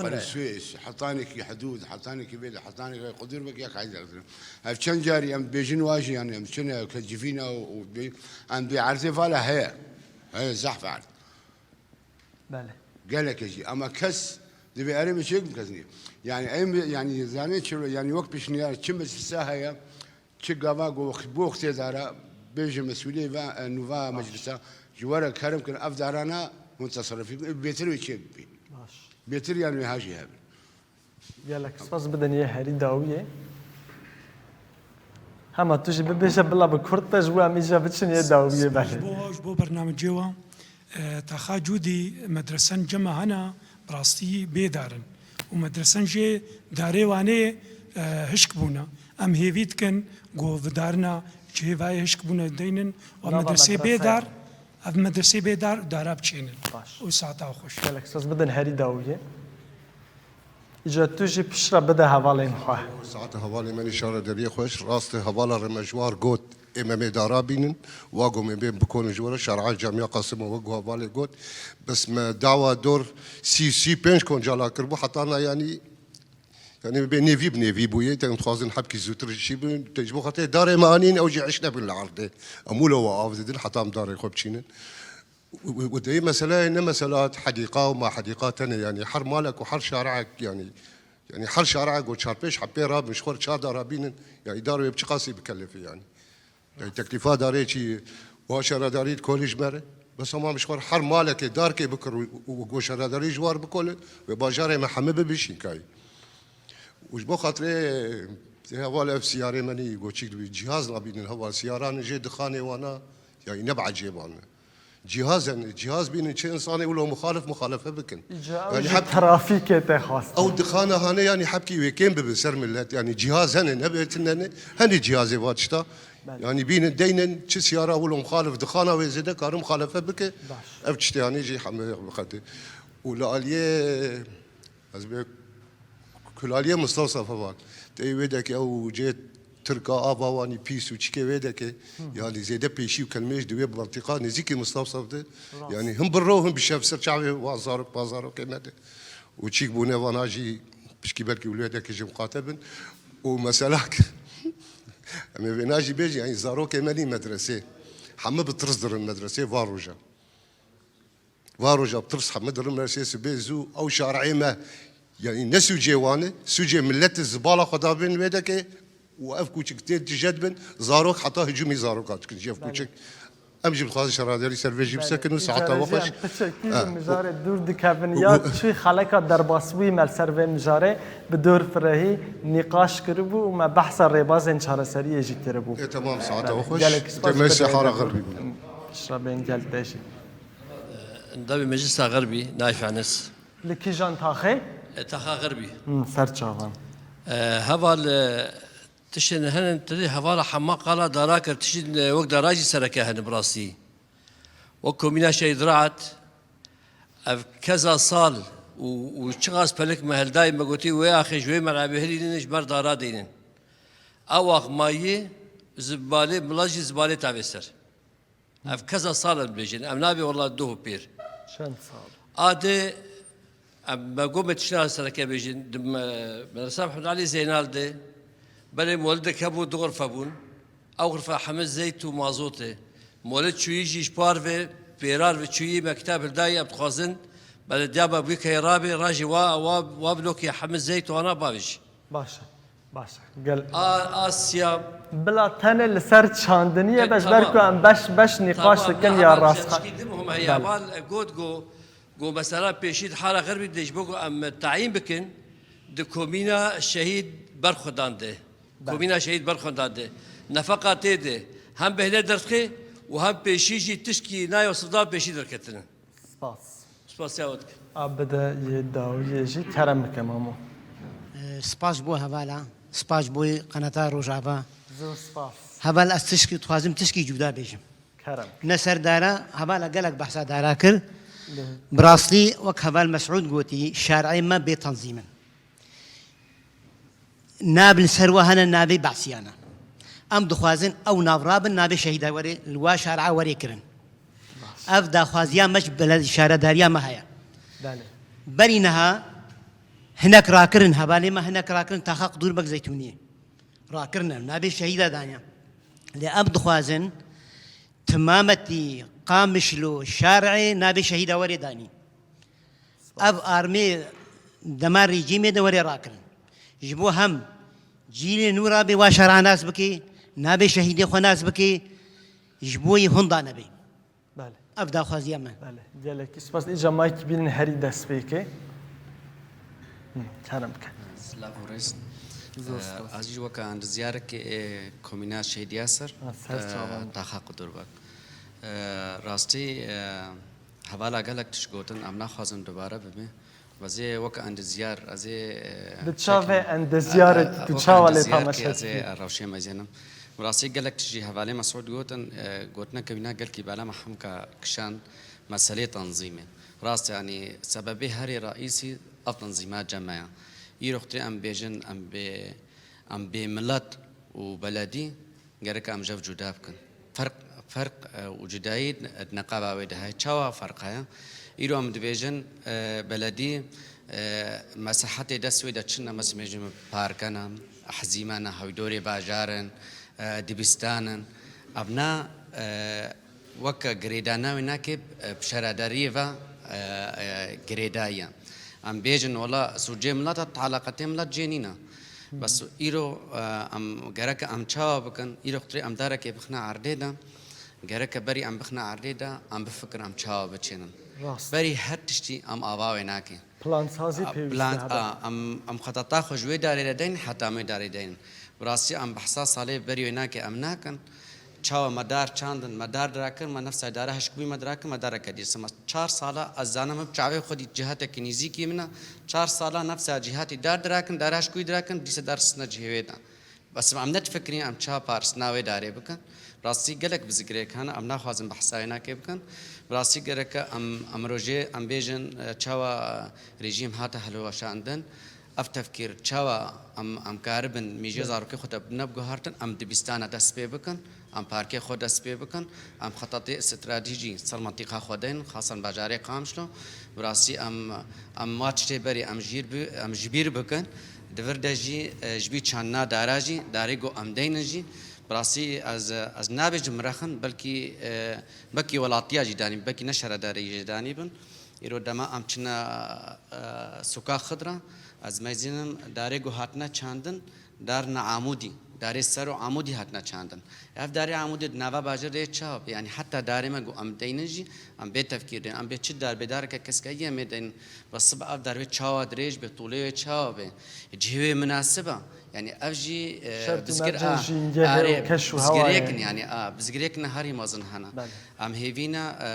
Qere. Swêş, hetanekî hidûd, hetanekî vêde, hetanekî qudûr bik yek heyder dirin. Ev çend carî em dibêjin wa jî, yani em çine ke civîna û, û bê-, em bê erzê vala heye. Heye, zehf erd. Belê. Geleke jî. Ama kes dibê erê min çêkim kes nîye. Yani em, yani zanê çi, yani wek pêşniyar çi meclise heye, çi gava go-, bo wextê dara, bêje mesûlê ve, e, nûva meclisa, ji we re kerem kin, ev darana hûn tesirrefî bikin, bêtir wê çê bibî. Baş. Bêtir yan wê ha jî hebin. Gelek spas bidin yê herî dawiyê. Hema tu jî bibêje bila bi kurt be, ji bo em îja biçin yê dawiyê belê. Ji bo, ji bo bernamecê wan, e, taxa cûdî medresen cema hena, bi rastî bê dar in. Û medresen jê darê wanê, e, hişk bûne. Em hêvî dikin ku vidarina cihê vayê hişk bûne deynin û medresê bê dar, ev medresê bê dar û dara biçênin. Baş. Û saeta xweş. Gelek spas bidin herî dawiyê. Îca tu jî piştre bide hevalên xwe. Saeta hevalê me nîşan re deriyê xweş. Rast e, hevala Rême ji war got, ê me mê dara bînin. Wa got me bê bikonin ji we re, şer'a camiya Qasimo wek ku hevalê got. Bes me dawa dor sî, sî pênc koncala kiribû. Heta na yanî, yanî me bê nêvî bi nêvî bûye. Te em dixwazin hebkî zûtir ji çî bin. Te ji bo xatirê darê me anîn, ew jî eş nebin li erdê. Em wilo we av didin, heta em darê xwe biçînin. Û, û, û dê mesela ne mesela hedîqa û ma hedîqa tenê, yanî her malek û her şareek, yanî, yanî her şareek û çar pênc hepê rabin, ji xwe re çar dara bînin, yanî dar wê bi çiqasî bikelifî, yanî. Yanî teklîfa darê çi, wa şaredarî di kolî ji me re, bes hema ji xwe re her malekê darkê bikir û, û, û go şaredarî ji war bikole, wê bajarê me hemî bibî şînkayî. Û ji bo xatirê heval ev siyarê me nî goçîk dibî, cihaz nabînin heval siyaran jê dixanê wana, yanî ne bi ecêban e. Cihaz hene, cihaz bînin çi insanê wilo muxalif muxalefe bikin. Îca ew yanî jî hep trafîkê tê xwestin. Ew dixana hane yanî hepkî wê kêm bibe ser millet. Yanî cihaz hene, nebê tune ne. Hene cihazê va tişta. Belê. Yanî bînin deynin çi siyara wilo muxalif dixana wê zêde karin muxalefe bike. Baş. Ev tiştê hanê jî heme biqete. Û li aliyê Ez bê kulaliyê Mustafa Sefa vat. Tey wê deke ew cê Tirka ava wanî pîs û çikê wê deke. Hı. Yanî zêde pêşî û kelmeyê ji di wê mantîqa nêzîkî Mustafa Sefa de. Rast. Yanî him bi ro him bi şev ser çavê wa zarok, bazarokê me de. Û çîk bûne vana jî pişkî belkî wê deke ji miqate bin. Û mesela ki, em ê vêna jî bêjin, yanî zarokê me nî medresê. Hemî bi tirs dirin medresê va roja. Va roja bi tirs hemî dirin mersê sibê zû ew şareê me, yanî ne sûcê wan e, sûcê millet e, zibala xwe da bên wê deke û ev kûçik tê tije dibin, zarok heta hicûmî zaroka dikin ji ev kûçik. Em jî dixwazin şaredarî ser vê jî bisekin û saeta we xweş. Piçekî ji mijarê dûr dikevin ya çi xeleka derbasbûyî me li ser vê mijarê bi dor firehî nîqaş kiribû û me behsa rêbazên çareseriyê jî kiribû. E, temam, saeta we xweş. Gelek spas. Te me sehara xir bî. Şabên gel te jî. Dawî meclisa Xerbî, nayf Enes. Li kîjan taxê? E, taxa Xerbî. Hmm, ser çavan. E, heval, e, tiştên hene, tedê hevala hema qala dara kir, tiştên, e, wek dara jî sereke hene bi rastî. Wek komîna Şehîd Rahat, ev keza sal û, û çiqas pelek me heldayî me gotî, wê axê ji wê melebê hilînin ji ber dara deynin. Ew ax mayî zibalê, mila jî zibalê tavê ser. Ev keza sal em dibêjin. Em nabê wela doh û pêr. Çend sal? Adê, em, me got me tişta sereke bêjin. Di me-, medresa Mehmed Alî Zeynal de, belê molidek hebû, du xurfe bûn. Ew xurfe hemî zeyt û mazot e. Molid çûyî jî ji par ve, pêrar ve çûyî me kitab hildayî, em dixwazin belediya me bûyî keyê rabê, rajê wa, wa, wa blokê hemî zeyt û ana bavêj. Baş e. Baş e. Gel. A, Asya. Bila tenê li ser çandinî ye, e, be, ji ber ku em beş beş nîqaş dikin ya rast. Çişkî din muhim heye. Heval, e, got, go, go mesela pêşî di hara Xerbî de ji bo ku em tayîn bikin, di komîna Şehîd Berxwedan de. Belê. Komîna Şehîd Berxwedan de. Nefeqa tê de. Hem bêhne derdixe û hem pêşî jî tişkî nayê sidan pêşî derketine. Spas. Spasiya we dikim. A bide yê dawiyê jî kerem bike mamo. Spas bo hevala, spas bo qenata Rojava. Zor spas. Heval ez tişkî dixwazim tişkî cuda bêjim. Kerem. Ne ser dara, hevala gelek behsa dara kir. Bi rastî wek heval Mesûd gotî, şarê me bê tenzîm in. Nav li ser we hene navê Behsiyan e. Em dixwazin ew nav rabin, navê şehîda werê, li wa şara werê kirin. Ev daxwaziya me ji beled-, şaredariya me heye. Belê. Berî niha Hinek rakirin, hevalê me hinek rakirin, taxa Qudûrbek Zeytûniyê. Rakirin em, nabê şehîda daniya. Lê em dixwazin timametî Qamişlo şarê nabê şehîda werê danî. Ev armê dema rejîmê de were rakirin. Ji bo hem cîlê nû ra bê wa şera nas bikê, nabê şehîdê xwe nas bikê, ji bo yê hunda nebê. Belê. Ev daxwaziya me. Belê. Gelekî spas. Îca mayekî bînin herî dest pê ke. Hı, kerem ke. Silav û rêz. Zor spas. Eh, ez jî weke endizyarek ê Komîna Şehîd Yasir, Ha, ser eh, çavan. Taxa Qudurba. Eh, rastî, eh, hevala gelek tişt gotin, em naxwazin dubare bibe. Ez ê weke endizyar, ez ê, eh, Di çavê çekim, endizyarê eh, eh, tu weke çawa lê endizyar tamaşe ki ez ê, dikî? Eh, rewşê mezênim. Bi rastî gelek tişt jî hevalê Mesûd gotin, eh, gotineke wîna gelkî bela me hemka kişand meselê tenzîmê. Rast, yanî sebebê herî reîsî ev tenzîma cem me ya. Îro xtirê em bêjin, em bê, em bê milet û beledî gerek em jev cuda bikin. Ferq, ferq, e, û cudayî di neqaba wê de heye. Çawa ferq heye? Îro em dibêjin, e, beledî, e, mesehetê dest wê de çi ne, mesela bêjin parke ne, ehzîme ne, hewdorê bajar in, e, dibistan in. Evna, e, weke girêdana wê nake, e, bi şaredariyê ve, e, e, girêdaye. Em bêjin, wela sûcê milata, teleqetê milet cê nîne. Bes îro, e, em gereke em çawa bikin? Îro xtirê em darekê bixine erdê de, gereke berî em bixine erdê de, em bifikirin em çawa biçênin. Rast. Berî her tiştî em ava wê nake. Plansazî A, pêwîst plan, e, hebe. A, em, em xetata xwe ji wê darê de deyn, heta em wê darê deyn. Bi rastî em behsa salê berî wê nake em nakin. Çawa me dar çandin, me dar dirakin, me nefsa dara hişkbûyî me dirakin, me dareke dîr sima. Çar sala ez zanim, him çavê xwe dî cihetekî nîzîkî min e. Çar sala nefsa cîhatî dar dirakin, dar hişkbûyî dirakin, dîse dar sisne cihê wê de. Bes em nedifikirîn em çawa paristina wê darê bikin. Rastî gelek bizgirêk hene, em naxwazin behsa wê nakê bikin. Bi rastî gereke em, em rojê em bêjin, e, çawa rejîm hate hilweşandin. Ev tefkîr çawa em, em karibin mîjê zarokê xwe de nebiguhartin, em dibistana dest pê bikin, em parkê xwe dest pê bikin, em xetatê stratejî ser mentiqa xwe deyn, xasan bajarê Qamişlo. Bi rastî em, em wa tiştê berî em jîr bi, em ji bîr bikin. Di vir de jî, e, ji bî çandina dara jî, darê ku em deynin jî, bi rastî ez, ez nabêjim rexin, belkî, e, belkî welatiya jî danî, belkî ne şaredarî jî danî bin. Îro dema em çine, e, sûka Xidra, ez mezînim darê ku hatine çandin, darine Amûdî, darê ser û Amûdî hatine çandin. Ev darê Amûdê di nava bajêr de yê çawa be? Yanî heta darê me ku em deynin jî, em bê tefkîr deyn. Em bê çi dar, bê dareke keskayî em ê deyn. Ve sibe ev dar wê çawa dirêj be, tûlê wê çawa be? Cihê wê minasib e? Yanî ev jî, e, Şert û bizgir-, mercên a, jîngehê arê, û keş û hewayê. Bizgirêk in, yanî, a, bizgirêk ne herî mezin hene. Belê. Em hêvî ne, e,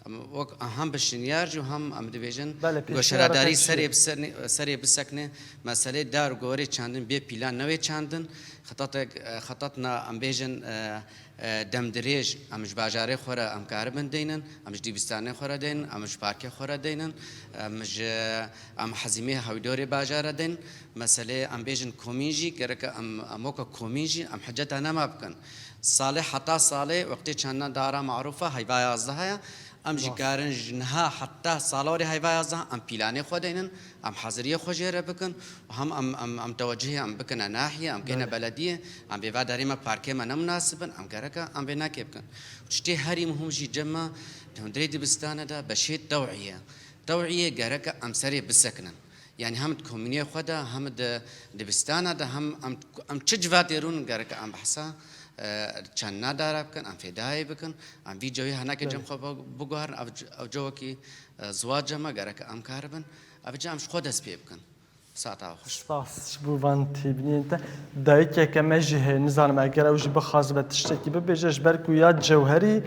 em wek, hem bi şinyar jî hem em dibêjin, Belê, pêşniyara goşeredarî te çi serê ye? Bisekne, serê bisekne, meselê dar gorê çandin bê pîlan newê çandin. Xetatek, e, xetatna em bêjin, e, e, demdirêj, em ji bajarê xwe re em karibin deynin, em ji dîbistanê xwe re deynin, em ji parkê xwe re deynin, em ji, em hezîmê hewdorê bajar re deynin. Meselê em bêjin komîn jî, gereke em, em weke komîn jî em hiceta nema bikin. Salê heta salê wextê çandina dara marûf e, heyva yazdeh heye. Em jî Rast. Karin ji niha heta sala werê heyva yazdeh em pîlanê xwe deynin, em heziriyê xwe jê re bikin û hem em, em, em tewecihê em bikine nahiyê, em keyne Belê. Belediyê, em bê va darê me parkê me ne munasib in, em gereke em vê nakê bikin. Tiştê herî muhim jî cem me di hundirê dibistane de beşê tewiyê. Tewiyê gereke em serê bisekinin. Yanî hem di komînê xwe de, hem di dibistana de, hem em, em çi civatê rûn gereke em behsa, e, çandina dara bikin, em fêdayê bikin, em vî cewê henekê cem Belê. Xwe bi-, biguherin, ev c-, ev cewekî, e, ziwa cem e, gereke em karibin, ev cem em ji xwe dest pê bikin. Saeta xweş. Spas ji bo van têbîniyên te. Dayikeke me jî heye, nizanim eger ew jî bixwazibe tiştekî bibêje, ji ber ku ya cewherî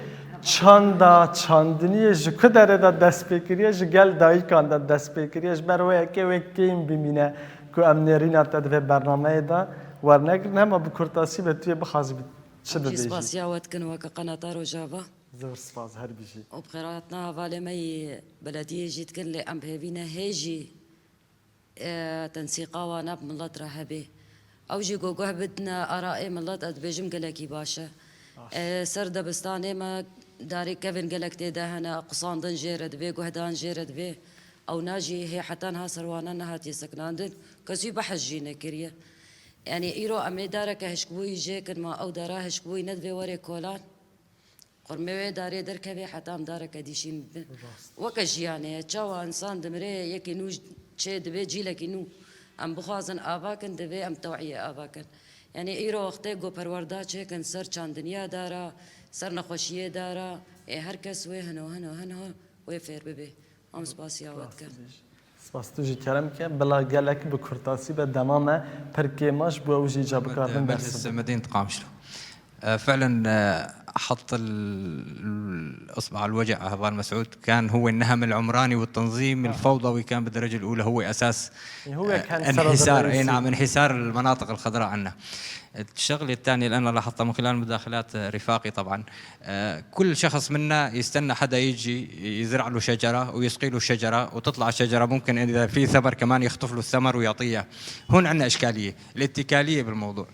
çanda çandiniyê ji ku derê de dest pê kiriye, ji gel dayikan de dest pê kiriye, ji ber wê yekê wê kêm bimîne ku em nêrîna te di vê bernameyê de wernegirin, hema bi kurtasî be tu yê bixwazî bi-, çi Em jî bibêjî? Spasiya we dikin weke qenata Rojava. Zor spas, her bijî. Û bi xêr hatina hevalê me yî belediyê jî dikin, lê em bi hêvî ne hê jî e, tensîqa wana bi milet re hebe. Ew jî ku guh bidine arayê milet, ez dibêjim gelekî baş e. Baş. E, ser dibistanê me darê kevin gelek tê de hene, qusandin jê re divê, guhdan jê re divê. Ewna jî hê heta niha ser wana nehatiye sekinandin, kes wî behs jî nekiriye. Yanî îro em ê dareke hişkbûyî jê kin, ma ew dara hişkbûyî ne divê were kolan? Qurmê wê darê derkeve heta em dareke dîşîn bibin. Weke jiyanê ye, çawa însan dimire, yekî nû çê dibe, cîlekî nû em bixwazin ava kin, divê em tewiyê ava kin. Yanî îro wextê ku perwerda çêkin ser çandiniya dara, ser nexweşiyê dara, ê her kes wê hino, hino, hino wê fêr bibe. Em spasiya we dikin. Spas tu jî kerem ke, bila gelek bi kurtasî be, dema me pir kêm e, ji bo ew jî ca bikarin ders bidin. Medîn Qamşlo. آه، فعلًا، آه، حط ال-، الإصبع على الوجع هفال مسعود. كان هو النهم العمراني والتنظيم الفوضوي كان بالدرجة الأولى، هو أساس، هو آه، كان سبب انحسار، إي الرئيسي. نعم، انحسار المناطق الخضراء عنا. الشغلة الثانية اللي أنا لاحظتها من خلال مداخلات، آه، رفاقي طبعًا، آه، كل شخص منا يستنى حدا يجي يزرع له شجرة ويسقي له شجرة، وتطلع الشجرة، ممكن إذا في ثمر كمان يخطف له الثمر ويعطيه. هون عنا إشكالية، الاتكالية بالموضوع.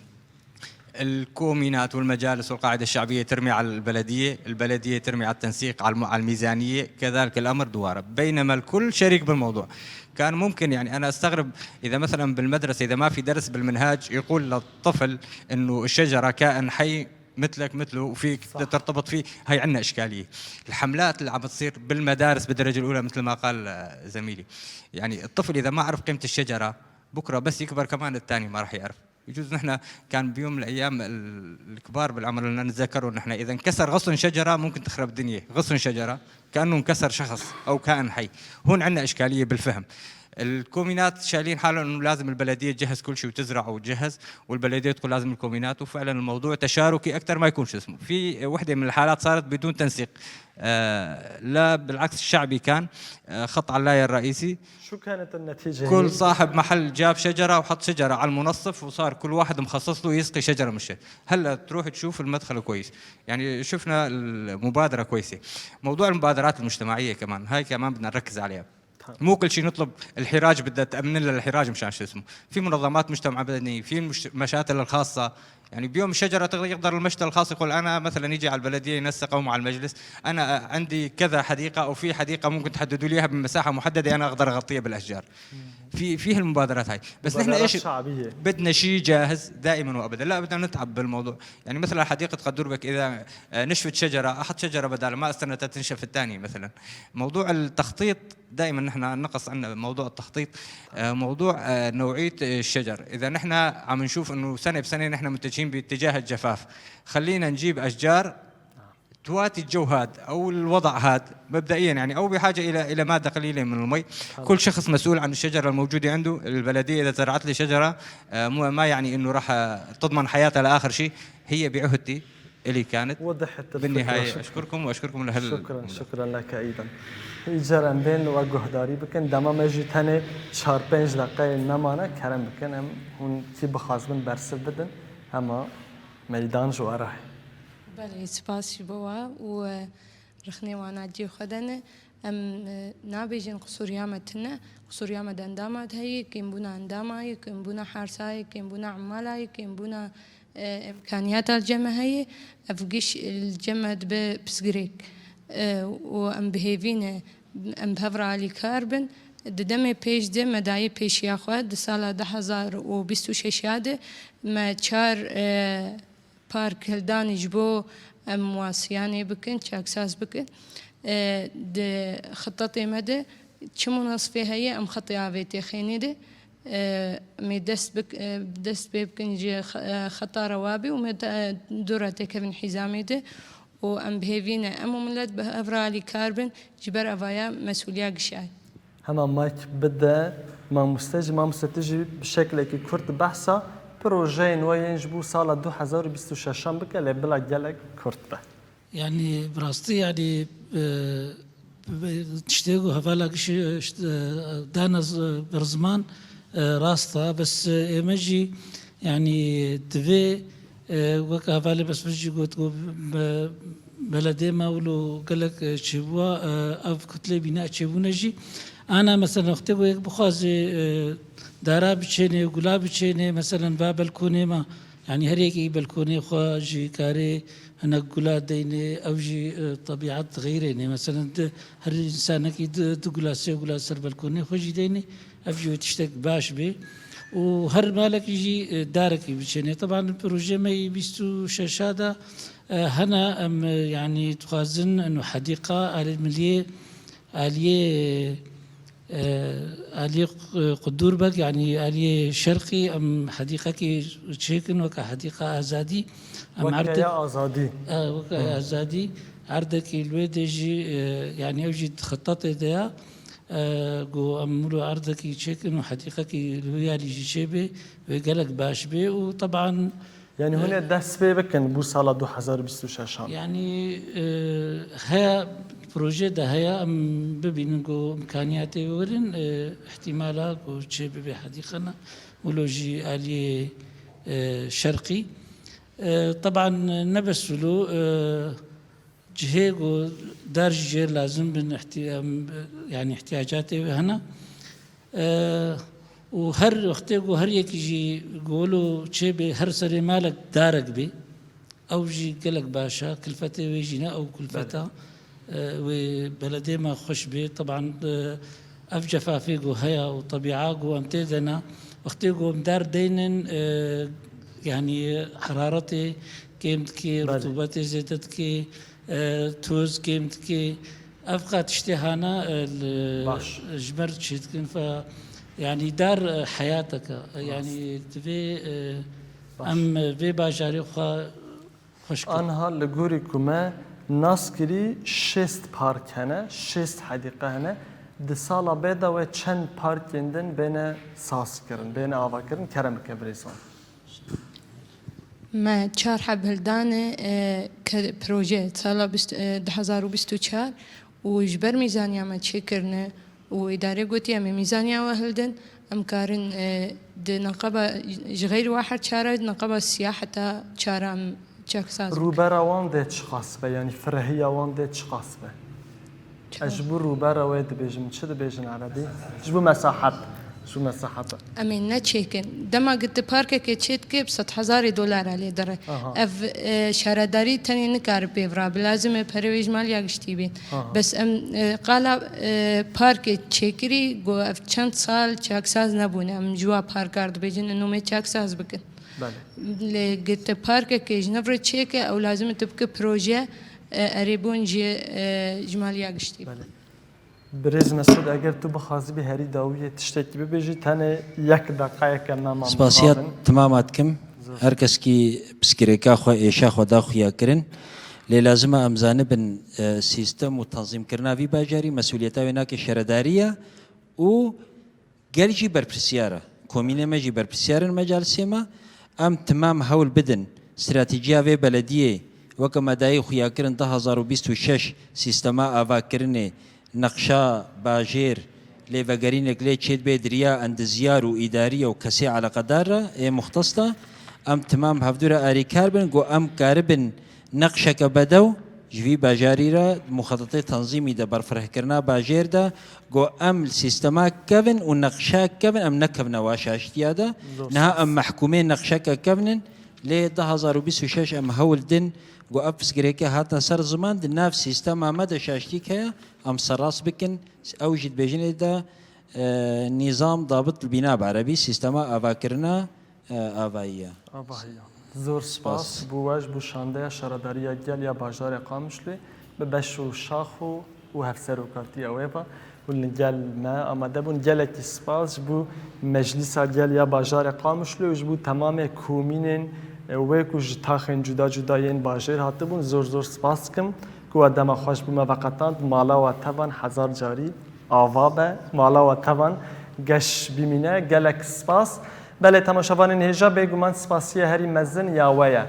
الكومينات والمجالس والقاعدة الشعبية ترمي على البلدية، البلدية ترمي على التنسيق، على الم-، على الميزانية، كذلك الأمر دوارة، بينما الكل شريك بالموضوع. كان ممكن، يعني، أنا أستغرب إذا مثلًا بالمدرسة، إذا ما في درس بالمنهاج، يقول للطفل إنه الشجرة كائن حي مثلك مثله، وفيك صح. ترتبط فيه، هاي عنا إشكالية. الحملات اللي عم بتصير بالمدارس بالدرجة الأولى، مثل ما قال، آه، زميلي، يعني، الطفل إذا ما عرف قيمة الشجرة، بكرة بس يكبر كمان التاني ما راح يعرف. يجوز نحن كان بيوم من الأيام ال-، الكبار بالعمر لنا نتذكروا نحن إذا انكسر غصن شجرة ممكن تخرب الدنيا، غصن شجرة كأنه انكسر شخص أو كائن حي. هون عنا إشكالية بالفهم. الكومينات شايلين حالهم إنه لازم البلدية تجهز كل شيء وتزرع وتجهز، والبلدية تقول لازم الكومينات، وفعلًا الموضوع تشاركي أكتر ما يكون شو اسمه. في وحدة من الحالات صارت بدون تنسيق، آه، لا بالعكس الشعبي كان، آه، خط علاية الرئيسي. شو كانت النتيجة كل هي؟ صاحب محل جاب شجرة وحط شجرة على المنصف، وصار كل واحد مخصص له يسقي شجرة من الشجر. هلأ تروح تشوف المدخل كويس. يعني شفنا المبادرة كويسة. موضوع المبادرات المجتمعية كمان، هاي كمان بدنا نركز عليها. تمام. مو كل شيء نطلب الحراج بدها تأمن لها الحراج مشان شو اسمه. في منظمات مجتمع مدني، في المش-، المشاتل الخاصة. يعني بيوم الشجرة تغلى يقدر المشتل الخاص يقول: "أنا مثلًا"، يجي على البلدية ينسق أو مع المجلس، "أنا عندي كذا حديقة أو في حديقة ممكن تحددوا لي إياها بمساحة محددة أنا أقدر أغطيها بالأشجار". في، في هالمبادرات هاي. بس نحن مبادرات إيش شعبية. بدنا شيء جاهز دائمًا وأبدًا. لا، بدنا نتعب بالموضوع. يعني مثلًا حديقة قدوربك إذا، آه، نشفت شجرة، أحط شجرة بدالها، ما أستنى تنشف الثانية مثلًا. موضوع التخطيط دائمًا نحن نقص عنا موضوع التخطيط، آه، موضوع، آه، نوعية الشجر. إذا نحن عم نشوف إنه سنة بسنة نحن متجهين باتجاه الجفاف، خلينا نجيب أشجار تواتي الجو هاد أو الوضع هاد مبدئيًا، يعني، أو بحاجة إلى، إلى مادة قليلة من المي. حلو. كل شخص مسؤول عن الشجرة الموجودة عنده. البلدية إذا زرعت لي شجرة، آه، مو، ما يعني إنه راح، آه، تضمن حياتها لآخر شيء. هي بعهدتي إلي كانت. وضحت الفكرة بالنهاية شكرًا. أشكركم وأشكركم لهال شكرًا، شكرًا لك أيضًا. Îcar em bên we guhdarî bikin. Dema me jî tenê çar pênc deqeyê nemane. Kerem bikin, em hûn kî bixwazibin bersiv bidin, hema meydan ji we re heye. Belê, spas ji bo we û, e, rixnê wana cihê xwe de ne. Em, e, nabêjin qisûriya me tune, qisûriya me di endama de heye, kêmbûna endama ye, kêmbûna hersa ye, kêmbûna emala ye, kêmbûna, e, îmkaniyata li cem me heye. Ev giş li cem me dibe pirsgirêk. E, û em bi hêvî ne, em bi hev re alîkar bin. Di demê pêş de me dayê pêşiya xwe, di sala du hezar û bîst û şeş ya de me çar, e, park hildanî ji bo em wasiyanê bikin, çaksaz bikin. E, di xitetê me de çi munasifê heye, em xetê avê tê xênê de, e, em ê dest bik-, e, dest pê bikin ji xe-, e, xeta rewabê û me de, e, dû re têkevin hîzamê de û em bi hêvî ne. Em û milet bi hev re alîkar bin, ji ber evaya mesûliya gişayê. Hema mayk bide mamoste jî. Mamoste, tu jî bi şeklekî kurt behsa projeyên we yên ji bo sala du hezar û bîst û şeşan bike, lê bila gelek kurt be. Yani, bi rastî, yani, e, tiştê ku hevala gişî, e, işte, e, dana z-, ber ziman, e, rast e, bes, e, ême jî, yani, divê, e, wek hevalê Besmir jî got ku be-, beledê me wilo gelek, e, çêbûwa, e, ev kutlê bîna çêbûne jî. Ana, mesela, wextê ku yek bixwaze, e, dara biçênê, gula biçênê, mesela, va belkonê me, Yanî her yekî belkonê xwe jî karê hinek gula deyne, ew jî, e, tebîet xeyrêne. Meselen, di, her însanekî di, du gula, sê gula ser belkonê xwe jî deyne, ev jî wê tiştek baş bê. Û her malekî jî, e, darekî biçêne. Teban proje me yî bîst û şeş a de, e, hene em, e, yanî dixwazin eno hedîqa alê miliyê, aliyê, e, aliyê Q-, Qudûrbeg, yanî aliyê şerqî em hedîqekî çêkin weke hedîqa azadî. Em Weke erde-, ya azadî. E, weke Hı. azadî. Erdekî li wê de jî, e, yanî ew jî di xetetê de ya. E, ku em wilo erdekî çêkin û hedîqekî li wê alî jî çêbê, wê gelek baş bê û teban, Yanî hûn ê dest pê bikin bo sala du hezar û bîst û şeş an? Yanî, e, heye, proje de heye, em bibînin ku imkaniyetê werin, e, ihtimala ku çê bibe hedîqana, wilo jî aliyê, e, şerqî. E, teban ne bes wilo, e, cihê ku dar jî jê lazim bin, ihtiya-, yanî ihtiyacatê wê hene. E, û her wextê ku her yekî jî ku wilo çê bê, her serê malek darek bê, ew jî gelek baş e, kilfetê wê jî ne ew kilfeta, Belê. e, wê beledê me xweş bê. Teban, e, ev cefafê ku heye û tebîa ku em tê de ne, wextê ku em dar deynin, e, yanî heraretê kêm dike, Belê. rutubetê zêde dike, e, toz kêm dike. Ev qat tiştê hana, e, li, Baş. ji ber çê dikin fe, yanî dar, e, heyatek e. Rast. Yanî divê, e, Baş. em, e, vê bajarê xwe xweş kirin. Anha li gorî ku me nas kirî, şêst park hene, şêst hedîqe hene. Di sala bê de wê çend parkên din bêne saz kirin, bêne ava kirin? Kerem bike birêzan. Me çar heb hildane, e, ke proje sala bîst, e, du hezar û bîst û çar û ji ber mîzaniya me çêkirine û îdarê gotiye em ê mîzaniya we hildin, em karin, e, di neqeba ji xeyr we her çara, di neqeba siya heta çara em çaksaz bikin. Rûbera wan dê çiqas be, yanî firehiya wan dê çiqas be? Ez ji bo rûbera wê dibêjim, çi dibêjin erebî? Ji bo mesahet. Ji bo mesahet. Em ê neçêkin. Dema ku tu parkekê çêdikê bi sed hezarê dolara lê dire. Aha. Ev, e, şaredarî tenê nikare pê vira. Bi lazim e perê wê ji maliya giştî bên. Aha. Bes em, e, qala, e, parkê çêkirî, got ev çend sal çaksaz nebûne. Em ji wa parkar dibêjin, ino em ê çaksaz bikin. Belê. Lê ku tu parkekê ji nav re çêke, ew lazim e tu bike proje, e, erêbûn ji, e, ji maliya giştî. Belê. Birêz Mesûd, eger tu bixwazibî herî dawiyê tiştekî bibêjî, tenê yek deqayeke me ma Spasiya mixabin. Timama dikim. Zor. Her keskî piskirêka xwe, êşa xwe da xuya kirin. Lê lazim e em zanibin, e, sîstem û tanzîmkirina vî bajarî, mesûliyeta wê nake şaredarî ye û Gel jî berpirsiyar e. Komînê me jî berpirsiyar in mecalisê me. Em timam hewl bidin stratejîya vê belediyê weke me dayî xuya kirin du hezar û bîst û şeş sîstema avakirinê, neqşa bajêr, lêvegerînek lê çêdibe di riya endizyar û îdarî û kesê eleqedar re ê muxtes de. Em timam hevdû re arîkar bin ku em karibin neqşeke bedew ji vî bajarî re, muxetetê tenzîmî de, berfirehkirina bajêr de, got, em li sîstema kevin û neqşa kevin, em nekevine wa şaştiya de. Zor Niha spas. Em mehkûmê neqşeke kevin in, lê du hezar û bîst û şeş em hewl din, got, ev pirsgirêkê hatine ser ziman, di nav sîstema me de şaştîk heye, em serrast bikin, ew jî dibêjin ê de, e, nîzam dabit li bîna bi erebî, sîstema avakirina, e, avayî ye. Avahî ye. Zor spas. Spas. Ji bo we, ji bo şandeya şaredariya gel ya bajarê Qamişloyê, bi beş û şax û, û hevserokatiya wê ve û li gel me amade bûn. Gelekî spas ji bo Meclîsa Gel ya bajarê Qamişloyê û ji bo temamê komînên, e, wê ku ji taxên cuda cuda yên bajêr hatibûn. Zor zor spas dikim ku we dema xwe ji bo me veqetand. Mala we tevan hezar carî ava be, mala we tevan geş bimîne. Gelek spas. Belê, temaşevanên hêja, bêguman spasiya herî mezin ya we ye.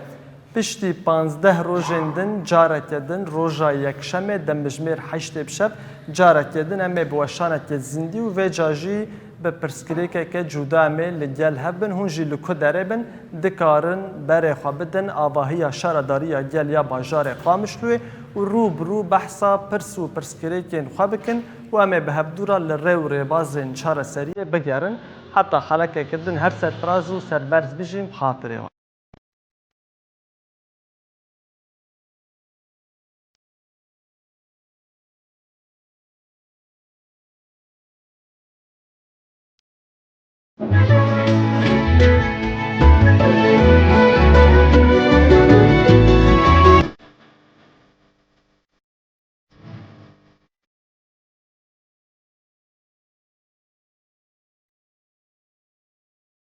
Piştî panzdeh rojên din, careke din, roja yekşemê, demjimêr heştê bi şev, careke din em ê bi weşaneke zindî û vêca jî bi pirsgirêkeke cuda em ê li gel hev bin. Hûn jî li ku derê bin, dikarin berê xwe bidin avahiya şaredariya gel ya bajarê Qamişloyê û rû bi rû behsa pirs û pirsgirêkên xwe bikin û em ê bi hevdû re li rê û rêbazên çareseriyê bigerin. Heta xelekeke din her serfiraz û serberz bijîn, bi xatirê we.